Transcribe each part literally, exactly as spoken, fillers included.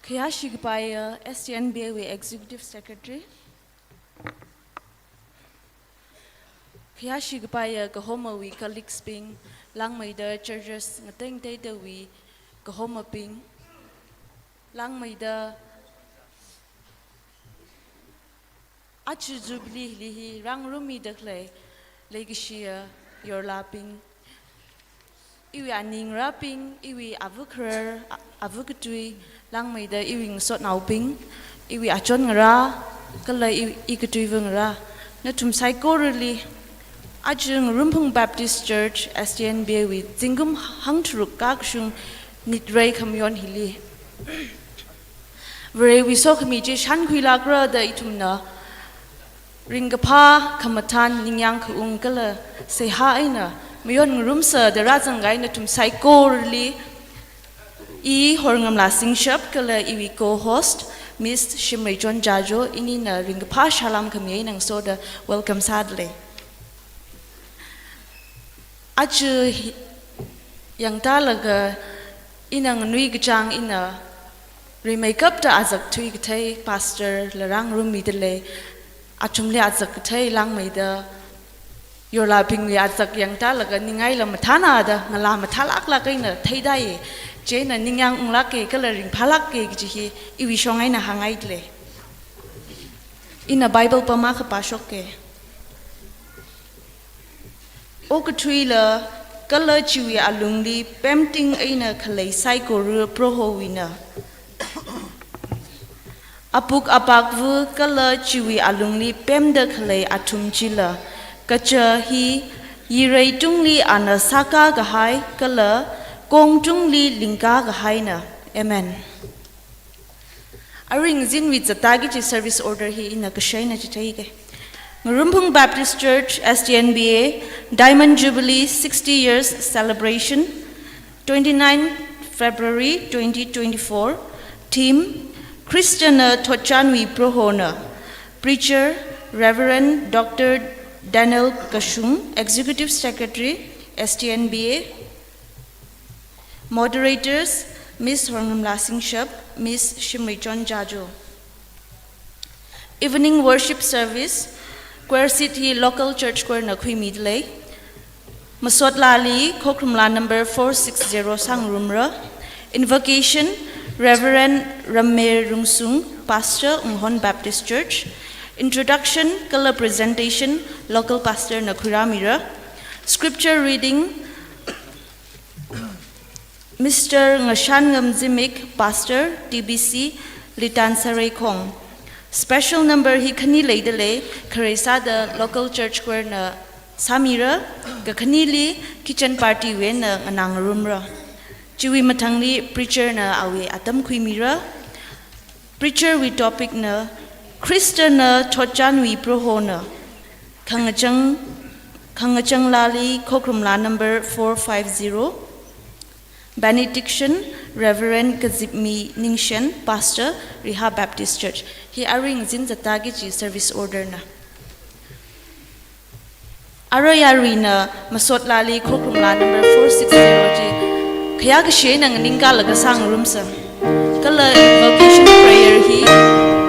Khayāshi kapaiya S T N B A wui Executive Secretary. Khayāshi kapaiya kahomawui colleagues bing, langmeida churches ngatei ngateidawui kahomabing, langmeida aja Jubilee hili hi rāngarummida khalei leikashiya yorlabing, iwui aningrabing, iwui avakharar, a-, avakatui, langmeida iwui ngasotnaobing, iwui achon ngarā, kala i, i katuiva ngarā, nathum saikorali aja Ngarumphung Baptist Church S T N B A wui zingkum hangtharuk kakashung nitrei khamayon hili Varewui sokhami chi shānkhuilākra da ithumna ringkaphā, khamathān, ningyāng khaung kala seihā eina mayon ngarumsa da rāzangkahai nathum saikorali, i Horngamla Singshap kala iwui co-host Miss Shimreichon Jajo inina ringkaphā salām khami eina ngasoda welcome sādalei. Aja hi yangtālaga ina nganui kachāng ina rimeikapta azak thuikathei pastor la rāngarummidalei, athumli azak kathei langmeida yorlabingli azak yangtālaga ningaila mathāna da ngalā mathālāklāk eina theidai, chieina ningyāng unglāka kala ringphālāka kaji hi iwui shong eina hāngngaidalei. Ina Bible pam akha pāshoka. Okathuila kala chiwui alungli pemting eina khalei saikora Prohowuina. Apuk apakva kala chiwui alungli pemda khalei athum chila, kaja hi yirei tungli ana sākā kahai kala kong tungli lingkā kahaina. Amen. Arui ngazinwui zatda kaji service order hi ina kashai eina chitheike. Ngarumphung Baptist Church S T N B A Diamond Jubilee sixty years celebration, twenty-nine February twenty twenty-four. Theme: Khristana thotchanwui Prohona. Preacher: Reverend Doctor Daniel Kashung, Executive Secretary, S T N B A. Moderators: Miss Horngamla Singshap, Miss Shimreichon Jajo. Evening worship service, choir seat hi local church choir na khuimidalei. Masotlali Khokhrumla number four six zero sāngarumra. Invocation: Reverend Ramme Rungsung, Pastor, Unghon Baptist Church. Introduction kala presentation, local pastor na khuirāmira. Scripture reading: Mister Ngashanngam Zimik, Pastor, T B C, Litan Sareikhong. Special number hi khani leidalei, khare sāda local church choir na sāmira, kakhanili kitchen partywui eina nganāngarumra. Chiwui mathangli preacher na awui atam khuimira. Preacher wui topic na Khristana thotchanwui Prohona. Khangachang, Khangachanglali Khokhrumla number four five zero. Benediction: Reverend Kazipmi Ningshen, Pastor, Riha Baptist Church. Hi arui ngazin zatda kaji service order na. Arui aruina Masotlali Khokhrumla number four six zero chi khayākashi eina nganingkalaga sāngarumsa. Kala invocation prayer hi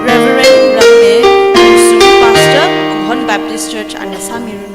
Reverend Ramme Rungsung, Pastor, Unghon Baptist Church, ana sāmiranu.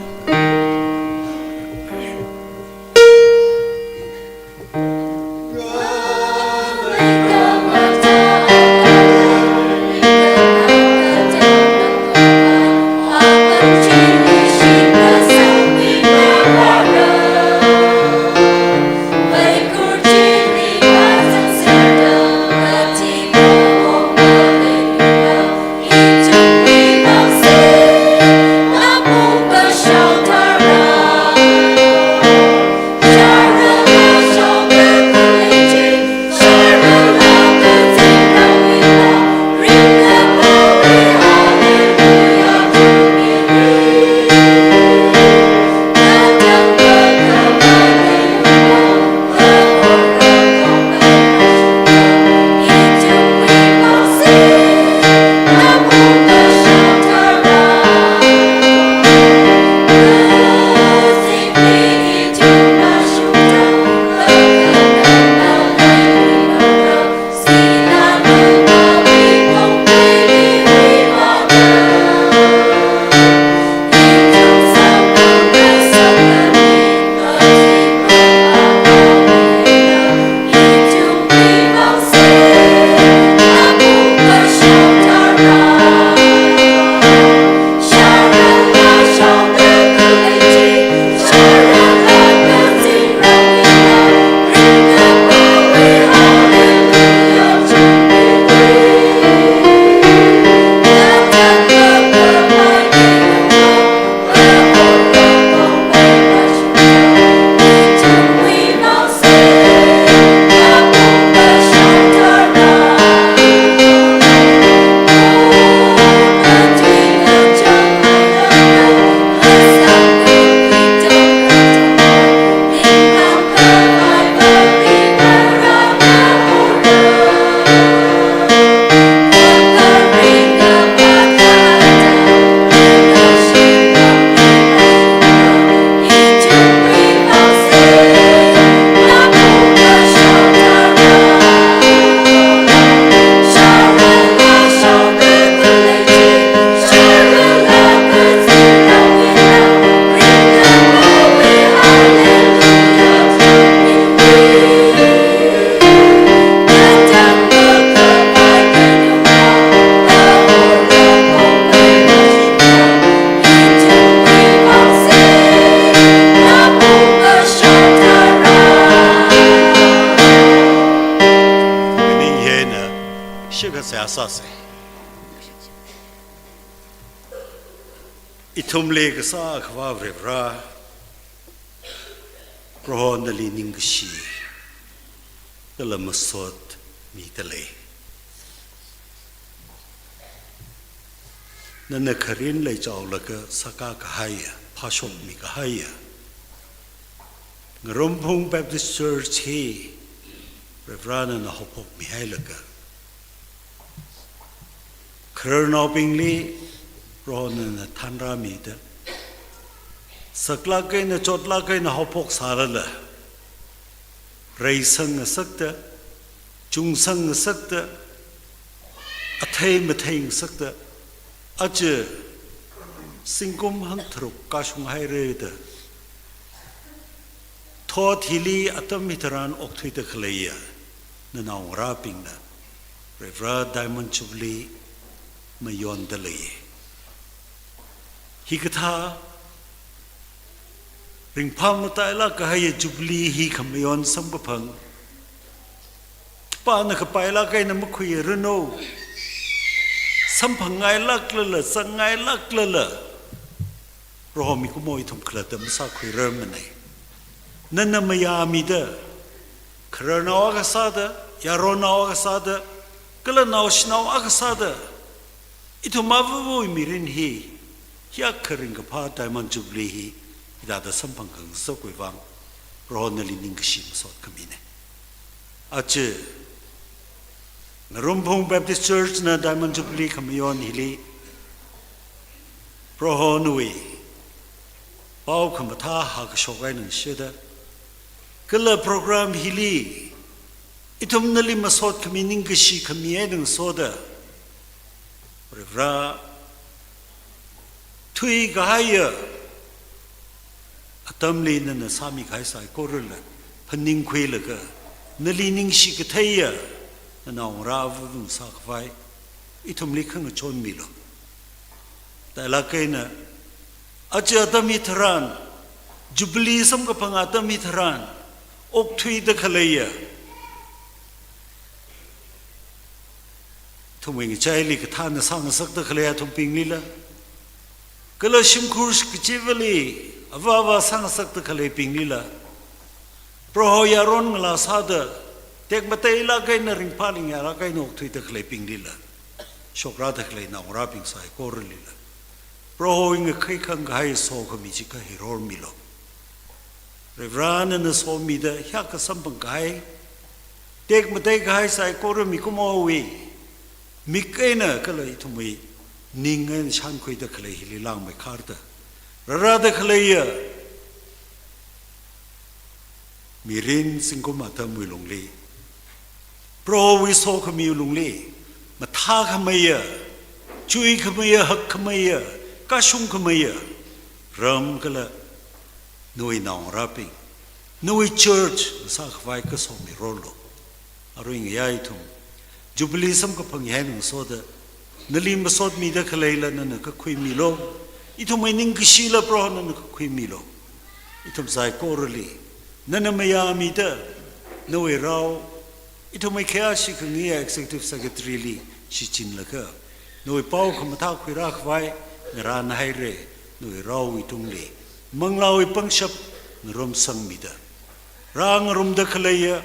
Sāsa. Ithumli kasā Akhava Varivara, Proho nali ningkashi kala masot mida lei. Nana kharin leichaolaga sākā kahaiya, phāshokmi kahaiya Ngarumphung Baptist Church hi Varivara nana haophokmi hailaga, khararnaobingli Proho nana thanrāmida, saklāk eina chotlāk eina haophok sālala, reisang ngasakta, chungsang ngasakta, athei mathei ngasakta, aja zingkum hangtharuk kashung haira da thot hili atam hitharan okthuida khaleiya nanaongarābingna Varivara Diamond Jubilee mayonda lei. Hikathā ringphāmatailāk kahaiya Jubilee hi khamayon samkaphang, khipāna kapailāk eina makhuiranu, samphangngailāklala, zangngailāklala, Proho mikumo ithum khalatta masākhuirarmanei. Nana mayāmida, khararnao akha sāda, yaronnao akha sāda, kala naoshinao akha sāda, ithum avāvawui mirin hi, hiyākha ringkaphā Diamond Jubilee hi, hithāda samphang khangasakwui vang, Proho nali ningkashi masot khaminei. Aja Ngarumphung Baptist Church na Diamond Jubilee khamayon hili, Proho nawui pao khamathā hākashok eina shida, kala program hili ithum nali masot khami, ningkashi khami eina ngasoda, Varivara, thuikahaiya atamli nana sāmi kahai saikorala phaningkhuilaga, nali ningshi katheiya nanaongarā avāvung sākhavai ithumli khangachon milu. Tailāk eina, aja atam hitharan, Jubilee samkaphang atam hitharan okthuida khaleiya, ithumwui ngachaili kathāna sāngasakta khalei athumbinglila, kala shimkhur kachivali avāva sāngasakta khaleibinglila, Proho yaron ngalā sāda, tekmateilāk eina ringphā lingyālāk eina okthuida khaleibinglila, shokrāda khalei naongarābing saikoralila, Prohowui ngakheikhang kahai sokhami chi khaheror milu. Varivara nana somida hiyākha samphang kahai, tekmatei kahai saikora mikumowui mik eina kala ithumwui ning eina shānkhuida khalei hili langmeikharda, rārāda khaleiya mirin zingkum atamwui lungli, Prohowui sokhamiwui lungli, mathākhameiya, chuikhameiya, hakkhameiya, kashungkhameiya ram kala nawui naongarābing, nawui church ngasākhavai kaso mirorlu. Arui ngayā ithum Jubilee samkaphang hi eina ngasoda, nali masot mida khaleila nana kakhui milu. Ithumwui ningkashila Proho nana kakhui milu. Ithum saikorali nana mayāmida, nawui rao, ithumwui khayāshi khangayi Executive Secretary li shichinlaga, nawui pao khamathā khuirākhavai ngarānhaira, nawui raowui tungli manglāwui pangshap ngarumsangmida, rāngarumda khaleiya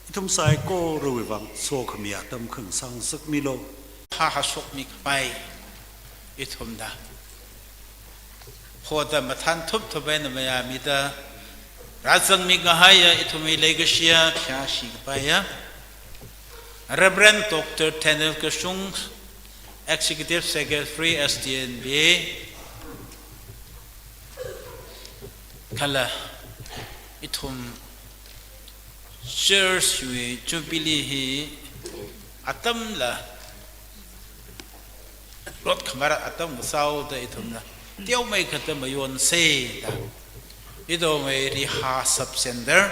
ithum saikorawui vang sokhami atam khangasang ngasakmilu. Hāhāshokmi khavai ithumda, hoda mathān thupthup eina mayāmida, rāzangmi kahaiya ithumwui leikashiya, khayāshi kapaiya Reverend Doctor Daniel Kashung, Executive Secretary, S D N B A, kala ithum church wui Jubilee hi atamla rot khamarat atam ngasāhaoda ithumna teomeikha da mayonsa da, ithumwui Rihā Sub Centre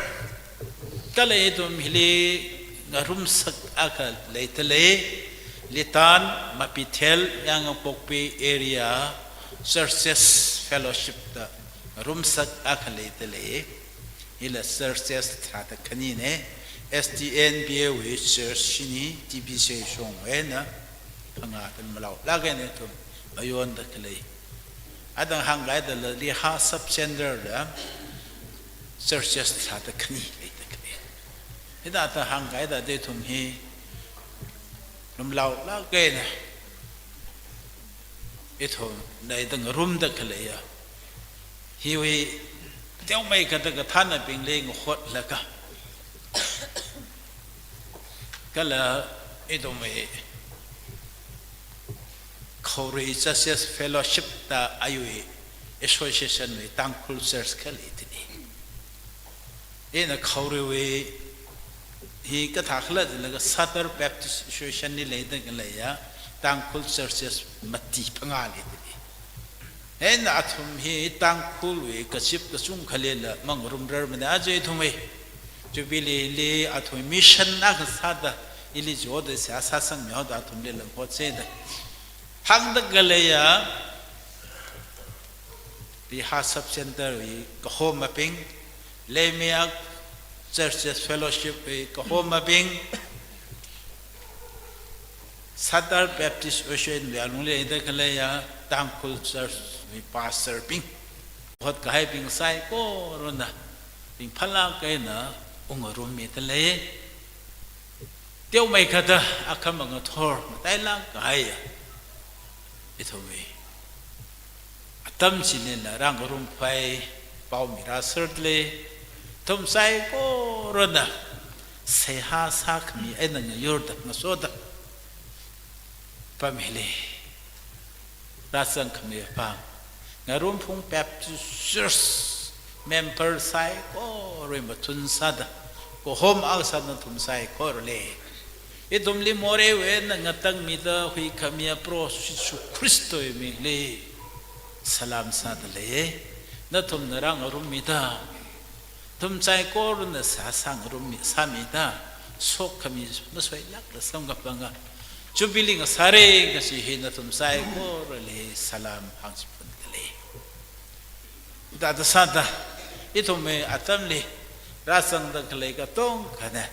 kala ithum hili ngarumsak akha leidalei, Litan, Mapithel, Yangangpokpi area Churches Fellowship da ngarumsak akha leidalei. Hila churches tharāda khanina, S D N B A wui church shini, T B C shongwui eina, Phangā tangda malaolāk eina ithum mayonda khalei. Atam hāngkahai thāda Lehi Sub-Center da churches thāda khani leida khalei. Hithāda hāngkahai thāda ithum hi lumlaolāk eina ithumna ithum ngarumda khaleiya. Hiwui teomeikha thāda kathānabingli ngahotlaga, kala ithumwui Khaorei Churches Fellowship da awui association wui Tangkhul Church khalei thili. Ina Khaoreiwui hi kathā khala jilaga Sadar Baptist Association li leida khaleiya Tangkhul Churches mati phangā lei thili. Hina athum hi Tangkhulwui kazip kachungkhali la mangarumrarmana, aja ithumwui Jubilee li athum mission na kasāda ili joda seihā sāsangmihaoda athumli langkhot sāda. Hāngda khaleiya Lehi Sub-Center wui kahomabing, Leimeiya Churches Fellowship wui kahomabing, Sadar Baptist Association wui alungli leida khaleiya Tangkhul Church wui pastor bing, hotkahaibing saikorana ringphālāk eina ungngarummida lei. Teomeikha thāda akhama ngathor matailāk kahaiya ithumwui atam chilila rāngarumkhavai pao mirāserda lei. Ithum saikorana seihā sākhami eina ngayurda ngasoda pam hili rāzangkhami apam, Ngarumphung Baptist Church member saikorawui mathun sāda, kahom akha sāda nathum saikorali ithumli moreiwui eina ngatangmida huikhamiya Proho Jishu Khristawui mingli salam sāda lei. Nathumna rāngarummida, ithum saikorana seihā sāngarummi, sāmida, sokhami masoilākla samkaphanga Jubilee ngasāra kaji hi nathum saikorali salam hāngchiphunda lei. Thāda sāda, ithumwui atamli rāzangda khalei katongkhana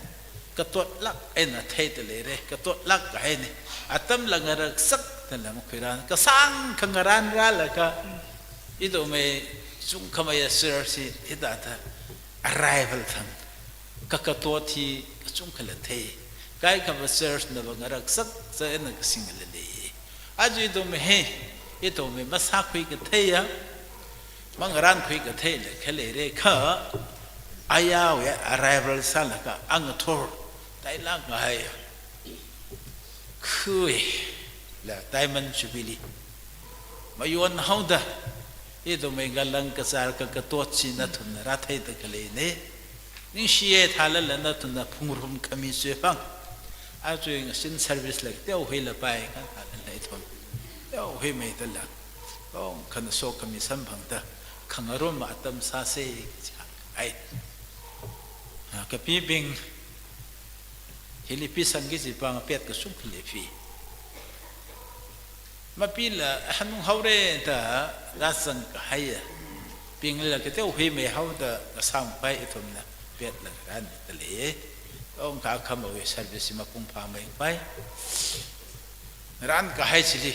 katotlāk eina theida leira, katotlāk kahaina. Atamla ngaraksak thāla makhuiran, kasāngkha ngaran rālaga, ithumwui chungkhameiya church hi hithāda arrival thang kakatot hi kachungkhala thei. Kaikhava church nava ngaraksak sā eina kasingla lei. Aja ithum hi, ithum hi masākhui katheiya, mangarānkhui katheila khalei rekha, ayāwui arrival sālaga angathor tailāk kahaiya, khuila Diamond Jubilee mayonhaoda, ithumwui ngalang kazār kakatot chi nathumna rātheida khaleina. Ningshiya thālala nathumna phungrumkhami chiwui vang, aja ngashin service la teohuilapai, kathālala ithum teohuimeidala, tongkhana sokhami samphangda khangarumma atam sāsa kaji hānghai. Ah, kapibing, hili pisangki kaji pāng pet kachungkha leifi. Mapila hanunghaora da rāzang kahaiyabinglila kateohuimeihaoda ngasāmpai, ithumna petla ngaranmida lei. Tongkha akhamawui service mapung phāmeipai. Ngaran kahai chili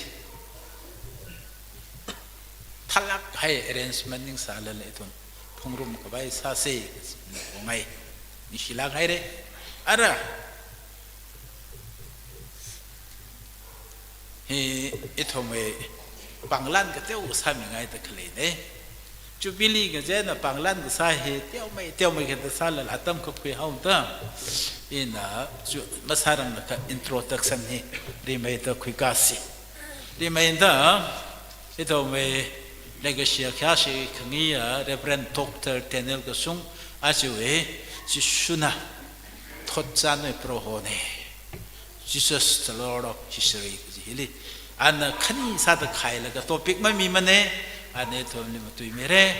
thālāk kahai arrangement ning sālala ithum phungrumkhavai sāsa kaji ngai. Ningshilāk haira. Ara, hi ithumwui pānglan kateo sāmingaida khaleina. Jubilee kajina pānglan kasā hi teomei, teomei kathā sālala atam kaphuihaoda, ina chu masāranglaga introduction hi rimeida khuikāsi. Rimeida, ithumwui legacy khayāshi khangayiya Reverend Doctor Daniel Kasung, ajawui Jishuna thotchanwui Prohona, Jesus the Lord of History kaji hili ana khani sāda khailaga topic mamimana, ana ithumli matuimira.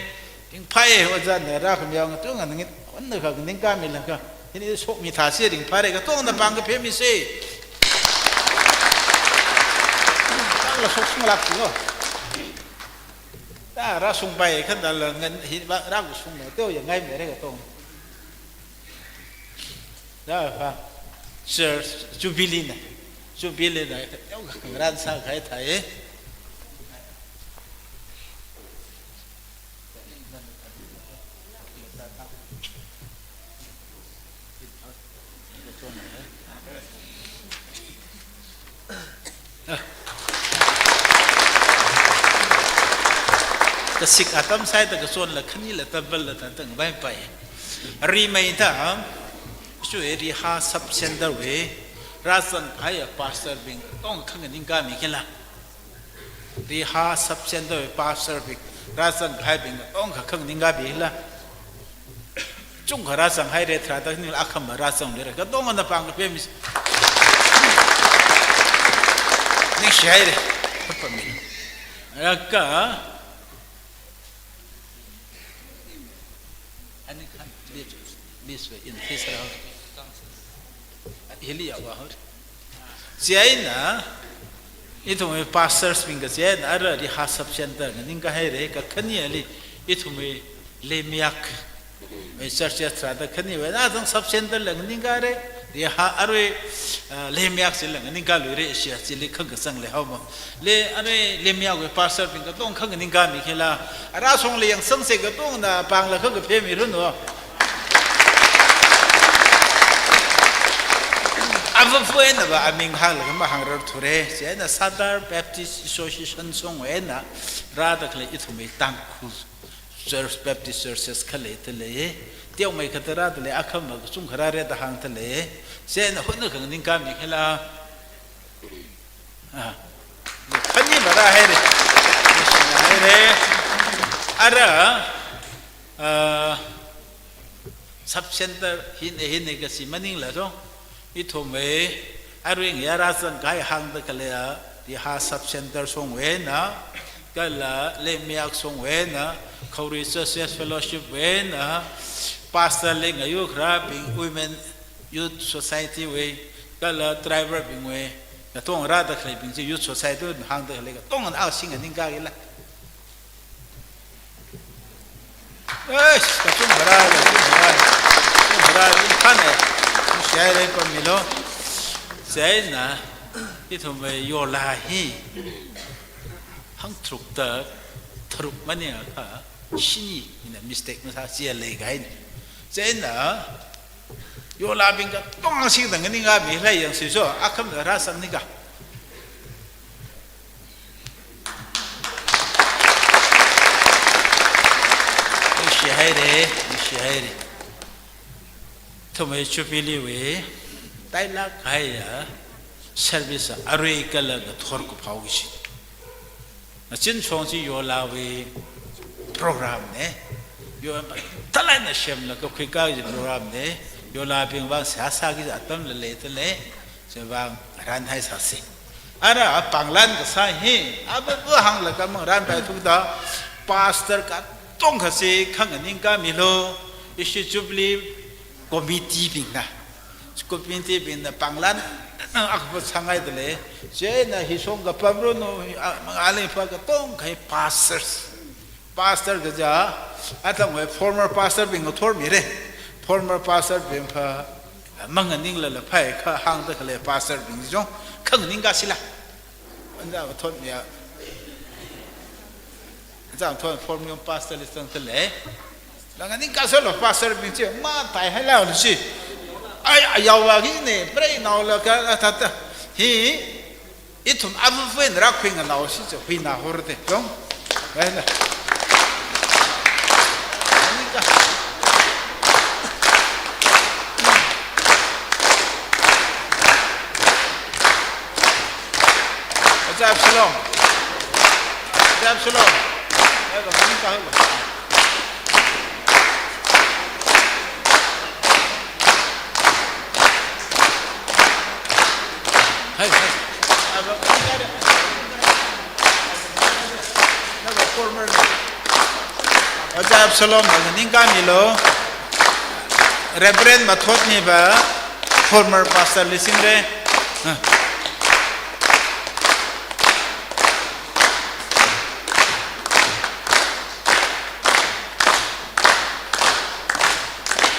Ringphāya, ojāna rākhamiya ngatunga nangit, onna kha ningkāmilaga, hili shokmi thāsi, ringphāra, katongna pāng kapheomisa. Tangla shoksanglāk silo. Ta rāshungpai khandala ngan hi va rākashungna teoya ngaimeira katong. Rāva, Church Jubilee na. Jubilee na, teokha khangarān sākahai thāi. Kasik atam sāhaida kachonla khanila tampal la tangtang baipai. Rimeida, chu Rihā Sub Center wui rāzangkahai pastor bing katonga khanganingkami kila. Rihā Sub Center wui pastor bing, rāzangkahaibing katonga khanganingkami kila. Chungkha rāzanghaira, tharāda khani akhama rāzangluira. Katongana pāng kapemi. Ningshihaira. Kapami. Laga, ani khan, this, this way, in this round. Hili yawa hor. Chieina, ithumwui pastors bing kachi eina, ara Rihā Sub Center nganingkahaira, kakhaneli, ithumwui Leimiak, wui church tharāda khaniwui, na zang Sub Center la nganingkahaira, Rihā arui, ah, Leimiak chila nganingkaluira, ishi chili khangkachang leihaomo. Le, arui Leimiakwui pastor bing katonga khanganingkami kila, ara songli yangsangsa katongana pāngla khangkaphemi runu. Avāva̱ eina va aming hānglaga mahāngrarthura, chieina Sadar Baptist Association songwui eina rāda khalei ithumwui Tangkhul Church, Baptist Churches khalei thālei. Teomeikha tharā thālei, akhama kachungkha rāra da hāng thālei. Chieina huna khanganingkami kila. Ah. Khani marāhaira. Haira. Ara, ah, Sub Center hina hina kachi maningla zong, ithumwui arui ngayā rāzangkahai hāngda khalei a, Rihā Sub Center songwui eina, kala Leimiak songwui eina, Khaorei Churches Fellowship wui eina, pastor li ngayur kharābing, Women Youth Society wui, kala driver bingwui, katonga rāda khaleibing chi Youth Society wui hāngda khalei katongana ashi nganingka kila. Eish, kachungkha rā, kachungkha rā. Kachungkha rā, ithum khane. Ningshihaira, pāmilo. Chieina, ithumwui yola hi hangtharukda tharuk maningakha, shini, ina mistake masā, chi leikahaina. Chieina, yolabing katonga shida nganingkami lei, yangsi so, akhama rāzangnika. Ningshihaira, ningshihaira. Ithumwui Jubilee wui tailāk kahaiya service arui kala ngathor kaphao kachi. Ngazin shong chi yolawui program na. Yo, thālāk eina semlaga khuikā kaji program na. Yolabing vang seihā sāki kaji atamla leidalei. Chivang rānhaisāsa. Ara pānglan kasā hi, avāva̱ hānglaga mangarānpai thuda, pastor katonga kachi khanganingkamilu, ishi Jubilee committee bingna. Committee bingna pānglan akha sāngaidalei. Chieina hi shong kapam runu, a, mangalei pa katonga kahai pastors. Pastor kaja, athangwui former pastor bing ngathormira. Former pastor bing pa, manganinglala phākha hāngda khalei pastor bing chi zong, khanganingkasila. Anza ngathormiya. Anza ngathor former pastor li zangdalei. Nganingkasālu pastor bing chi, mataihailalu chi. Ai, ayao va hina, preinaolaga, a, thāda. Hi, ithum avāva̱ eina rākhuinganao chi chi, huinahorda, yong. Ai na. Ani ka. Oja Absalom. Oja Absalom. Ai, ka, ani ka, ai, ka. Hai, hai. Oja Absalom, nganingkamilu. Reverend Mathotmi va, former pastor li singra. Ha.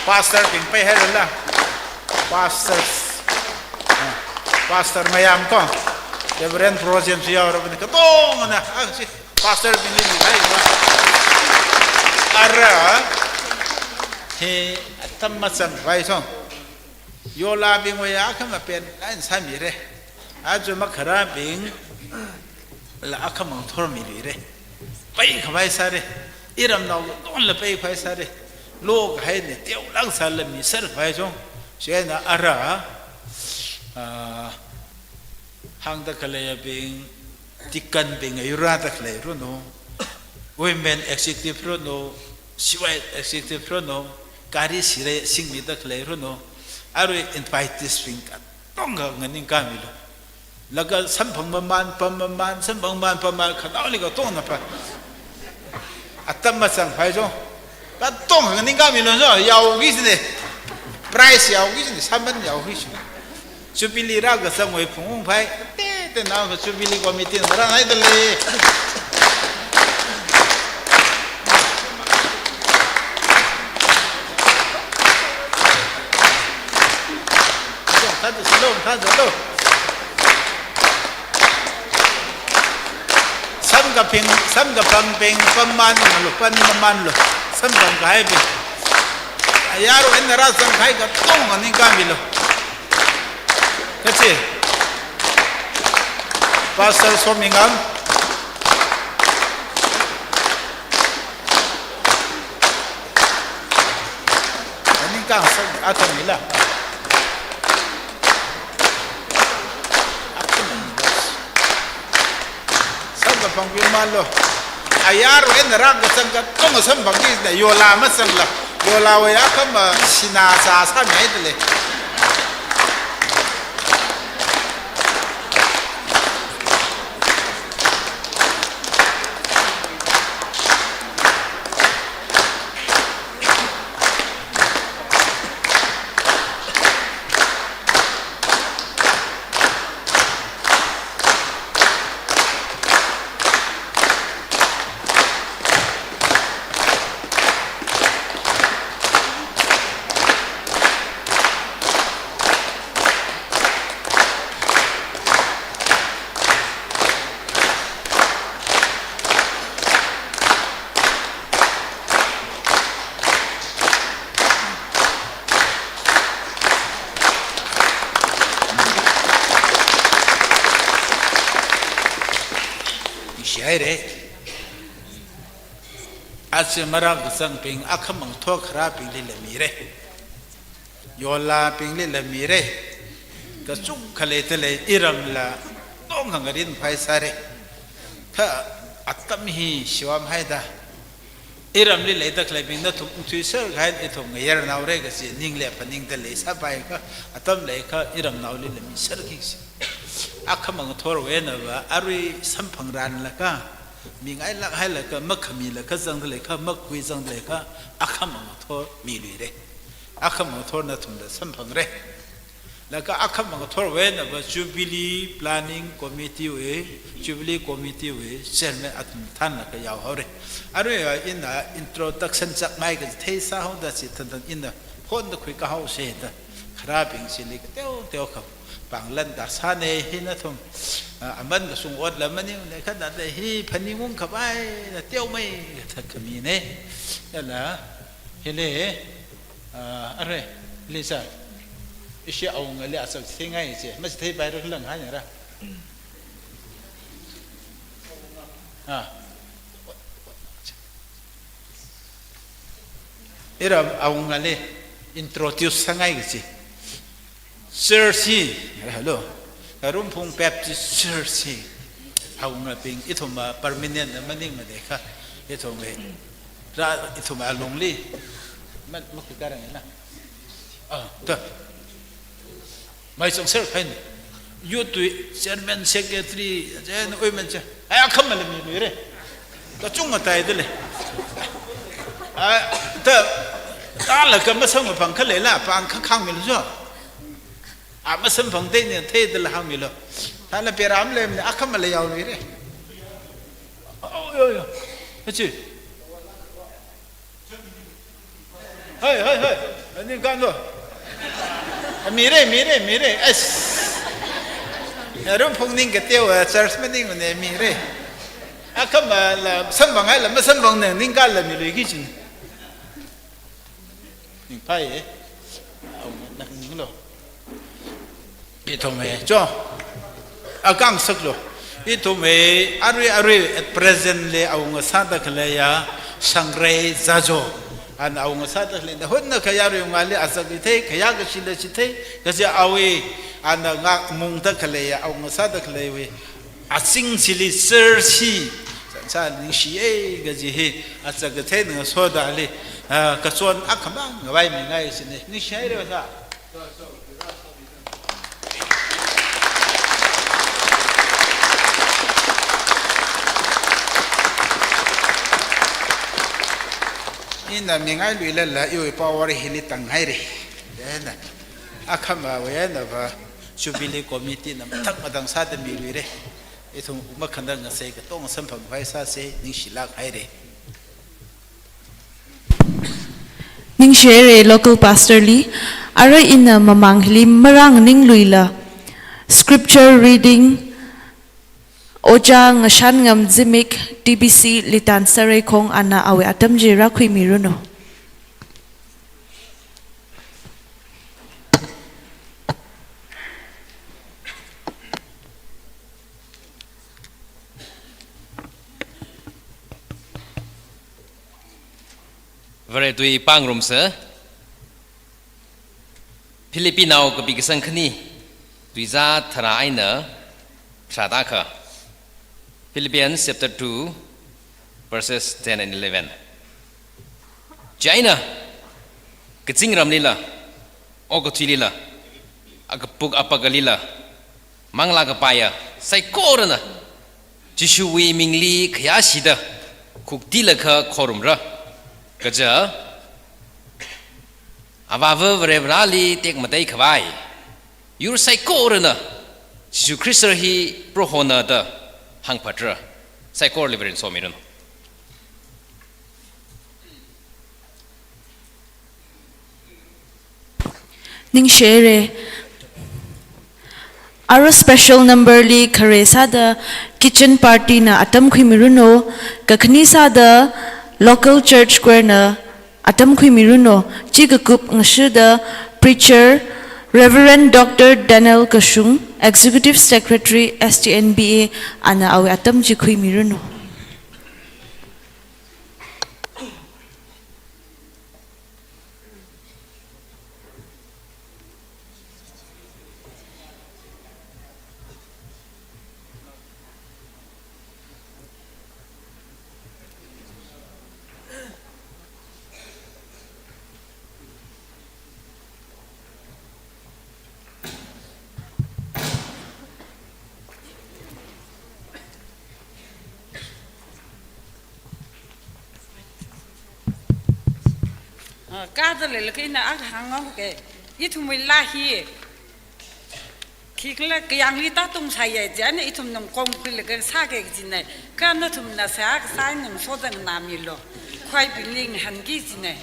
Pastor bing paihairala. Pastors. Ah. Pastor mayam ko, Reverend Projem su yaorabani, katongana, ah, chi, pastor bingli mihai ba. Ara, hi, atam mazangkhavai song. Yolabingwui akhama pen, ain sāmire. Aja makharābingla akhama ngathor miluire. Peikhavai sāre. Iramnao katonga peikhavai sāre. Lokahai ne, teolāk sālala miserkhavai song. Chieina ara, ah, hāngda khaleibing, deacon bing ayurāda khalei ranu, women executive ranu, C Y executive ranu, gari sirei singmida khalei ranu, arui invitees bing katonga nganingkāmilu. Laga samphang mamān, pam mamān, samphang mamān, pam mamān, khanaoli katongana pa. Atam mazangkhavai song. Katonga nganingkāmilu song, yaoki sine. Prize yaoki sine, sāman yaoki sine. Jubilee rākazangwui phungungphai, te, te na Jubilee Committee na rāngaidalei. Thāda silo, thāda silo. Samkaphing, samkaphangbing, pam mamānlu, pam mamānlu. Samphangkahaibing. Ayarwui eina rāzangkahai katonga nganingkāmilu. Kachi. Pastor Somingam. Nganingkāngasaka, atam hila. Samkaphang pimānlu. Ayarwui eina rākazang katonga samphangki sine, yola mazangla. Yolawui akhama sinā sā sāmihaidalei. Ningshihaire. Aja marākazangbing akhama ngathor kharābinglila mire. Yolabinglila mire. Kachungkha leidalei, iramla katonga ngarinpai sāre. Kha atam hi shivamhaida. Iramli leida khaleibing nathum ungthuiserkahai ithum ngayarnaore kachi ningli phaningda leisāpai kha, atam leiakha iramnaolila miserki kachi. Akhama ngathorwui einava arui samphangranlaga, mingailāk hailaga, makhamilaga zangda leiakha, makhui zangda leiakha, akhama ngathor miluire. Akhama ngathor nathumla samphangre. Laga akhama ngathorwui einava Jubilee Planning Committee wui, Jubilee Committee wui Chairman athum thānlaga yaohaore. Arui ina introduction chakngai kaji theisāhaoda chitharan ina phonda khuikahao sāda. Kharābing chili kateo teo kha pānglan da sāne hi nathum, ah, aman kashung otla maningne kha da hi phaningungkhavai da teomei kathā khamine. Yala, hili, ah, arui, Lisa. Ishi awungali achap theingai chi. Machitheipaira khala ngahānra. Ah. Ira awungali introduce sāngai kachi. Church hi, hello. Karumpung Baptist Church hi. Awungabing, ithumva permanent na maningmane kha. Ithumva, ra, ithumva alungli. Ma, makhuikarang ina. Ah, ta. Maichang serkahaine. Youth wui chairman, secretary, chairman, women chair. Ai, akhamala miluire. Kachungkha taidalei. Ai, ta, talaga masamkaphang khaleila, pāng kha hāngmilu jo. A masamphang theine, theidala hāngmilu. Thāla peram lemne, akhamala yaoluire. Oh, yo, yo. Kachi. Hai, hai, hai. Ani kano. Mire, mire, mire. Es. Arum phung ning kateo, eh, church maning ne mira. Akhama la samphang haila masamphang nang ningkala miluiki jin. Ningphai, eh. Au, nang ninglo. Ithum hi, cho. Akang saklo. Ithum hi, arui, arui, at present li awunga sāda khaleiya, Sangrai Zazo. Ana awunga sāda khalei, nahunna khayā arui ngali azak ithei, khayā kashila chithei, kaja awui, ana ngak mungda khaleiya, awunga sāda khaleiwui. Azing chili sir si, sa ningshiya kaji hi, azak kathei nang soda li, ah, kachon akhamang ngavai mingai sine, ningshihaira sa. Ina mingai luilala, iwui power hili tanghaira. Ena, akhama wena va, Jubilee Committee na mathak madang sāda miluira. Ithum makhanang ngasai katonga samphang vai sāsa, ningshilāk haira. Ningshihaira local pastor li, arui ina mamang hili marānganing luila. Scripture reading, Ojā Ngashanngam Zimik, T B C Litan Sareikhong ana awui atam chi rākhuimiranu. Vare tui pangrumsa. Philippinao kapi kasang khani, tuizā tharā eina pharāda kha. Philippians chapter two, verses ten and eleven. Chieina, kazingramlila, okathuilila, akapuk apakalila, manglā kapaiya saikorana Jishuwui mingli khayāshida khuktilakha khorumra. Kaja, Avāva Varivarāli tekmatei khavai yur saikorana Jishu Khrista hi Prohona da hāngphatra. Saikorali Varena somiranu. Ningshihaira. Arui special number li khare sāda kitchen party na atam khuimiranu, kakhani sāda local church choir na atam khuimiranu, chi kakup ngashida preacher Reverend Doctor Daniel Kashung, Executive Secretary S T N B A, ana awui atam chi khuimiranu. Ah, kada leilakha ina akha hāngngaoke. Ithumwui laa hi khikhala kayāngli tātung sāya, chieina ithum nung kongkhuilaga sāke kajina. Kha nathumna sā kasā nung sāda nganāmilu. Khuibingli ngahānki kajina.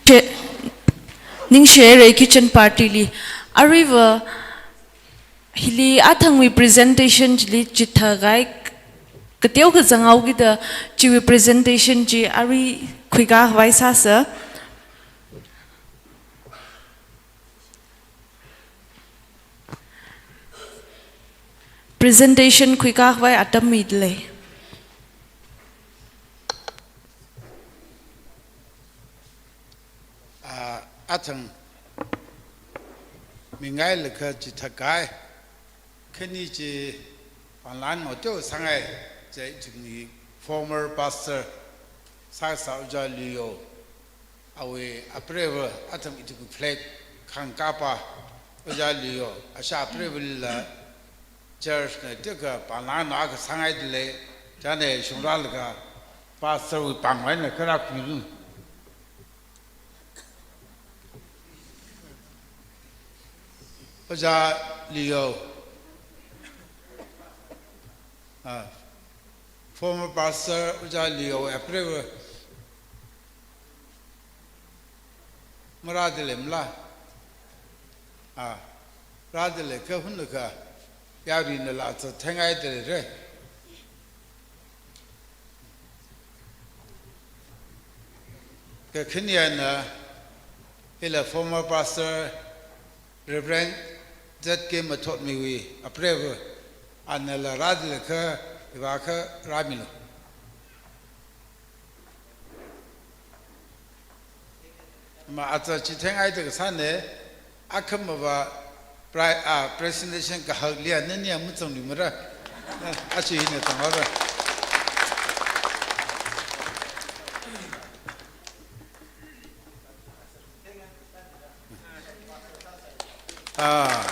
Che-, ningshi haira kitchen party li. Aruiva hili athangwui presentation chili chithākahai kateokha zanghaokida chiwui presentation chi arui khuikākhavai sāsa. Presentation khuikākhavai atam midalei. Ah, athang mingailakha chithākahai khani chi pānglang ngoteo sāngai, chi chingni former pastor sāsā Ojā Liyo, awui apreiva athang ithumwui flag khangkāpa Ojā Liyo, asha apreivali church na tika pānglang na kasāngai dalei, chieina shungrālaga pastor wui pāngwui eina kharā khuilu. Ojā Liyo, ah, former pastor Ojā Liyo apreiva marādalei mala? Ah, rādalei kahunna kha yaruina la acha theingai dalei re. Kakhane eina ila former pastor Reverend Z K Mathotmiwui apreiva, anala rādalei kha, iva kha rāmilu. Ma acha chitheingaida kasāna, akhamava pri-, ah, presentation kahakli nani amachang lumara. Achi hina tangara. Ah,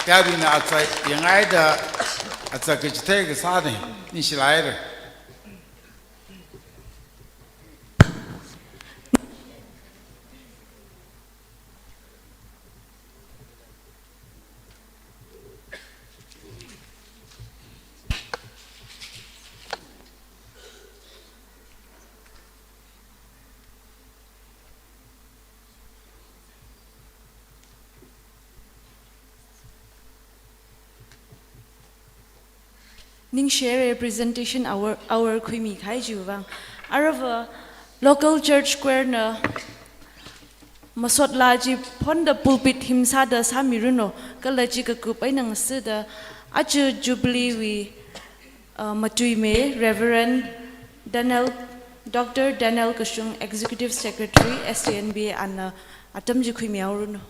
yaruina acha yangaida acha kachithei kasāna, ningshi haira. Ningshi haira presentation hour, hour khuimikahai chiwui vang. Aruiva local church choir na masotla chi phonda pulpit hymn sāda sāmiranu, kala chi kakup eina ngasida, aja Jubilee wui, uh, matuimi Reverend Daniel, Doctor Daniel Kashung, Executive Secretary, S T N B A, ana atam chi khuimihaoranu.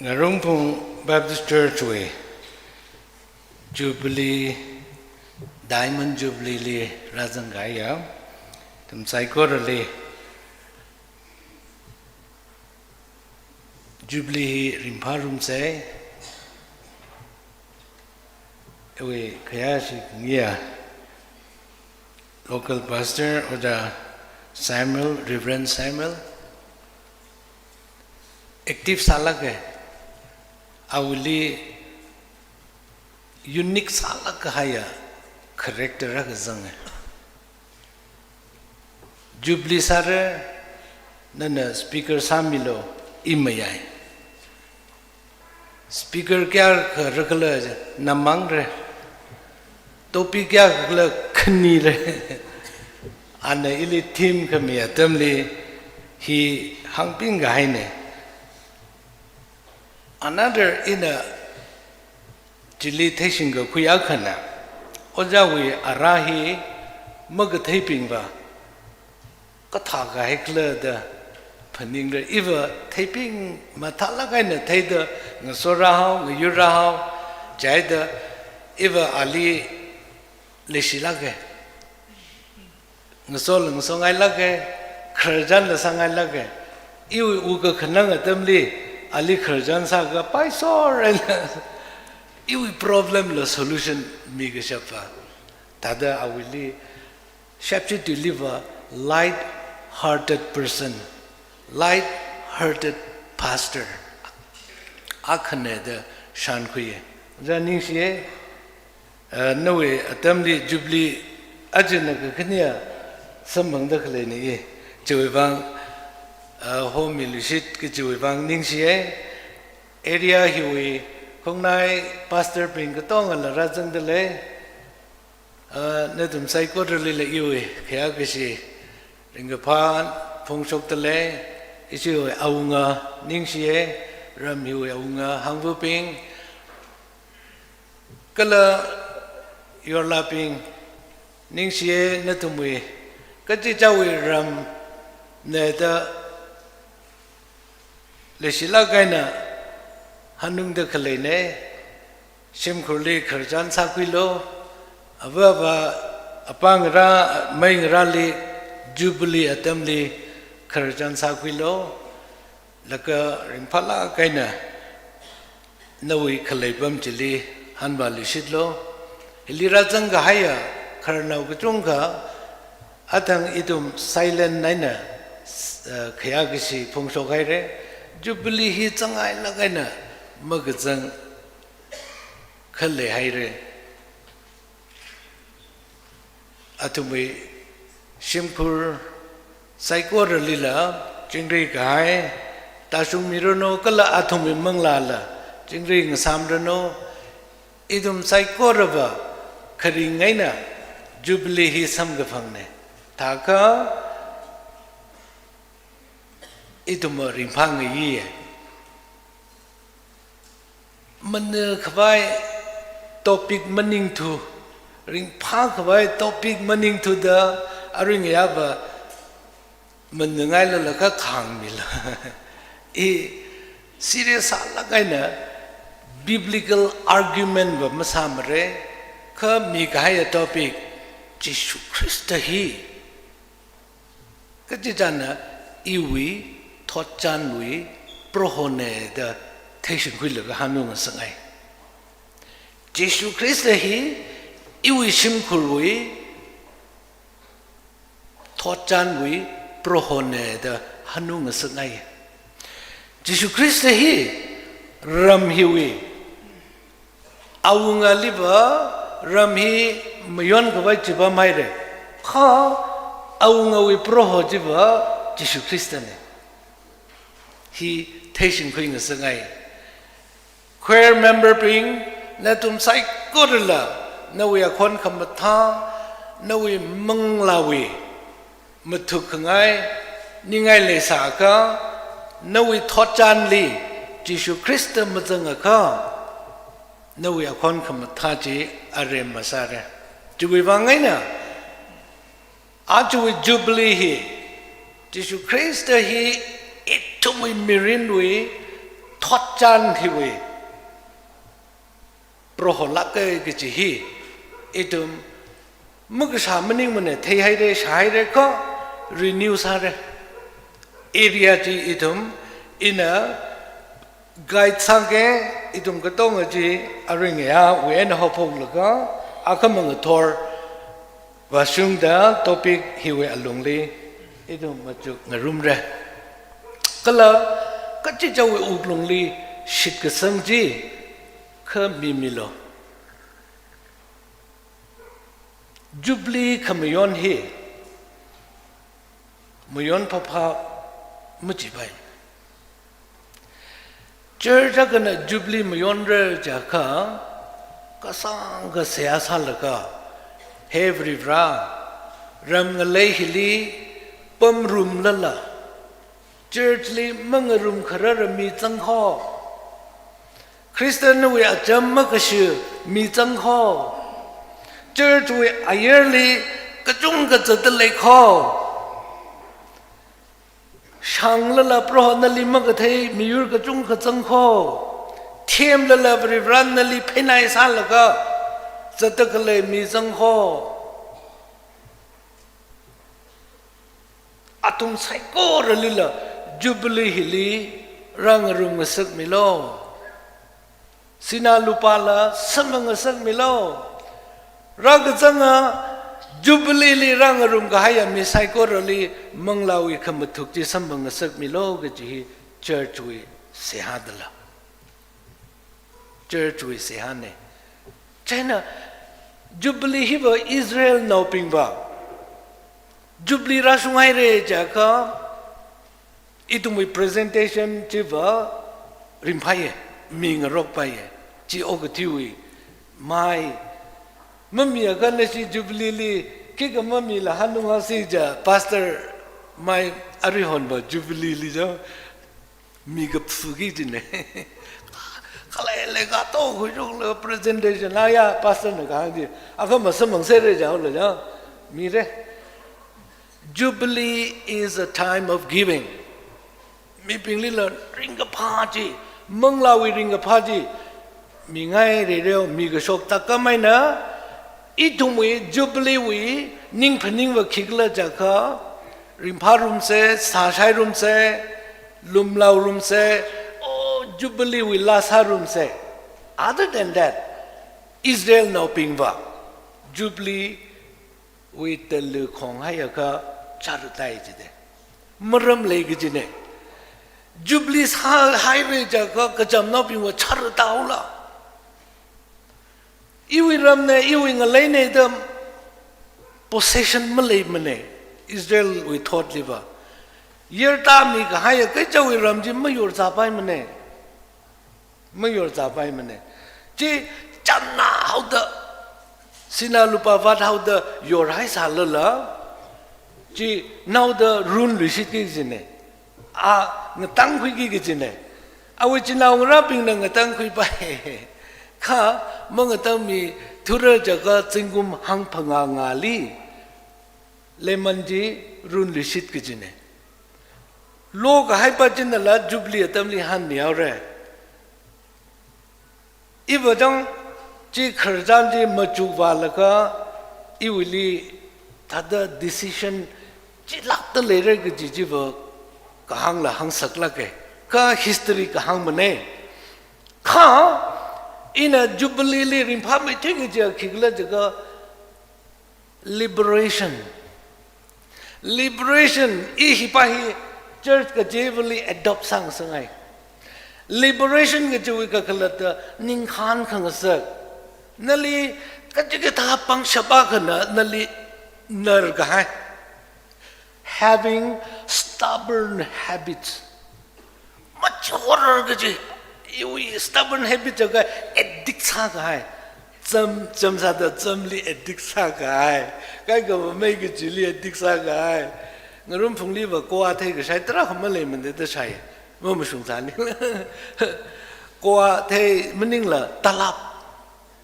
Ngarungphung Baptist Church wui Jubilee, Diamond Jubilee li rāzangkahaiya, ithum saikorali Jubilee hi ringphārumsa. Iwui khayāshi khangayi local pastor Ojā Samuel, Reverend Samuel, active sālāka. Awuili unique sālāk kahaiya character akha zanga. Jubilee sāra, nana speaker sāmilu, i mayai. Speaker kayākha rākhala, na mangra. Topic kayākhala khanira. Ana ili theme khami atamli hi hāngpingkahaina. Another ina chili theishingkakhui akhana, Ojāwui ara hi makatheibingva kathā kahaikhala da phaningra. Iva theibing mathālāk eina theida ngaso rāhao, ngayur rāhao, chieina iva ali leishilāka. Ngasol ngasongailāka, khararchanla sāngailāka. Iwui wukkhanang atamli ali khararchan sāakha paisor eina iwui problem la solution mikashapva. Thāda awuili shapshi tuiliva light-hearted person, light-hearted pastor akhana da shānkhuiya. Ojā ningshiya. Ah, nawui atamli Jubilee ajana kakhane samphangda khaleina i. Chiwuivang, ah, homiluishit kajiwuivang ningshiya. Area hiwui khongnai pastor bing katongala rāzangda lei. Ah, nathum saikoralila iwui khayākashi ringkaphā phongshokda lei. Ishiwui awunga ningshiya, ram hiwui awunga Hangvubing, kala yorlābing, ningshiya nathumwui, kachichāwui ramna da leishilāk eina hanungda khaleina. Shimkhurli khararchan sākhuilu, avāva, apā ngarā, amei ngarāli, Jubilee atamli khararchan sākhuilu. Laga ringphālāk eina nawui khalei apam chili hanvāluishitlu. Hili rāzangkahaiya khararnao kachungkha, athang ithum silent eina, eh, khayākashi phongshokhaira. Jubilee hi changailāk eina makazang khaleihaira. Athumwui shimkhur saikoralila chingri kahai tāshungmiranu, kala athumwui manglāla chingri ngasāmranu. Ithum saikorava kharing eina Jubilee hi samkaphangna. Thākha ithum ringphāngayi. Mana khavai topic maningthu, ringphā khavai topic maningthuda aring yāva manangailala kha khāngmila. I serious sālāk eina biblical argument va masāmara, kha mikahaiya topic, Jishu Khrista hi kachichāna iwui thotchanwui Prohona da theishingkhuilaga hanungngasakngai. Jishu Khrista hi iwui shimkhurwui thotchanwui Prohona da hanungngasakngai. Jishu Khrista hi ram hiwui awungaliva, ram hi mayonkhavai chiva mahaira. Kha awungawui Proho chiva Jishu Khristana. Hi theishingkhuingasakngai. Choir member bing, nathum saikorala nawui akhon khamathā, nawui manglāwui mathukhangai ningai leisāakha, nawui thotchanli Jishu Khrista mazangakha, nawui akhon khamathā chi aremma sāra. Chiwuivang eina, ajawui Jubilee hi, Jishu Khrista hi ithumwui mirinwui thotchan hiwui Proho lāka kaji hi ithum makashā maningmana, theihaira, shāhaira kha renew sāra. Area chi ithum ina guide sānga, ithum katonga chi aring ya wui eina haophoklaga akhamang ngathor vāshungda topic hiwui alungli ithum machuk ngarumra. Kala kachichāwui wuklungli shitkasang chi kha mimilu. Jubilee khamayon hi mayon phapha machipai. Church akhana Jubilee mayonra jiakha, kasāngkha seihā sālaga, he Varivara, ram ngalei hili pamrumlala, church li mangarum kharara mi zangkho. Christian wui acham makashi mi zangkho. Church wui ayarli kachungkha zatda leikho. Shanglala Proho nali makathei miyur kachungkha zangkho. Themlala Varivara nali pheinai sālaga zatda khalei mi zangkho. Athum saikoralila Jubilee hili rāngarum ngasakmilu. Sinā lupāla samphang ngasakmilu. Rākazanga Jubilee li rāngarum kahaiya mi saikorali manglāwui khamathuk chi samphang ngasakmilu kaji hi church wui seihā dala. Church wui seihāna. Chieina Jubilee hiva Israelnaobingva Jubilee rāshunghaira jiakha, ithumwui presentation chiva ringphāya, mi ngarokpaiya, chi okathuiwui mai. Mamiakha nashi Jubilee li, khikha mamila hanung hasi ja, Pastor mai arihonva Jubilee li ja, mi kaphuki jina. Khalei leikato khuishokla presentation, aya Pastor na kahāng chi, akha masamphang sāra jaola ja, mira. Jubilee is a time of giving. Mibinglila ringkaphā chi, manglāwui ringkaphā chi mingai rereo, mikashok tākam eina, ithumwui Jubilee wui ningphaningva khikhala jiakha, ringphārumsa, sāshairumsa, lumlaorumsa, o Jubilee wui laa sārumsa. Other than that, Israelnaobingva Jubilee wui tali khonghaiakha charatai jida. Maram lei kajina. Jubilee sāhaira jiakha kachamnaobingva charataula. Iwui ramna, iwui ngaleina da possession maleimana, Israelwui thotliva. Yarda mikahaiya kachāwui ram chi mayorzāpaimana. Mayorzāpaimana. Chi chānna haoda, sinā lupā vāt haoda yorhai sālala, chi naoda runluishitki kajina. A ngatangkhuiki kajina. Awui chinaongarābingna ngatangkhuipai. Kha mangatangmithura jiakha zingkum hangphangā ngāli lemon chi runluishit kajina. Lokahaipa chinala Jubilee atamli hanmihaora. Iva chang chi khararchan chi machukvālaga iwuili thāda decision chilākda leira kaji chiva kahāngla hāngsaklāka. Kha history kahāngmana. Kha ina Jubilee li ringphāmeithui kajiya khikhala jiakha liberation. Liberation, i hipa hi church kajivali adopt sāngasakngai. Liberation kajiwui kakhalatta ningkhān khangasak. Nali kachikathā pangshap akhana nali narkahai. Having stubborn habits. Machor kaji, iwui stubborn habit jiakha addict sākahai. Cham, cham sāda chamli addict sākahai. Kaikhava mei kajili addict sākahai. Ngarumphungliva kua theikashai tarākha maleimana da shai. Mamashung sāni. Kua thei maningla talap.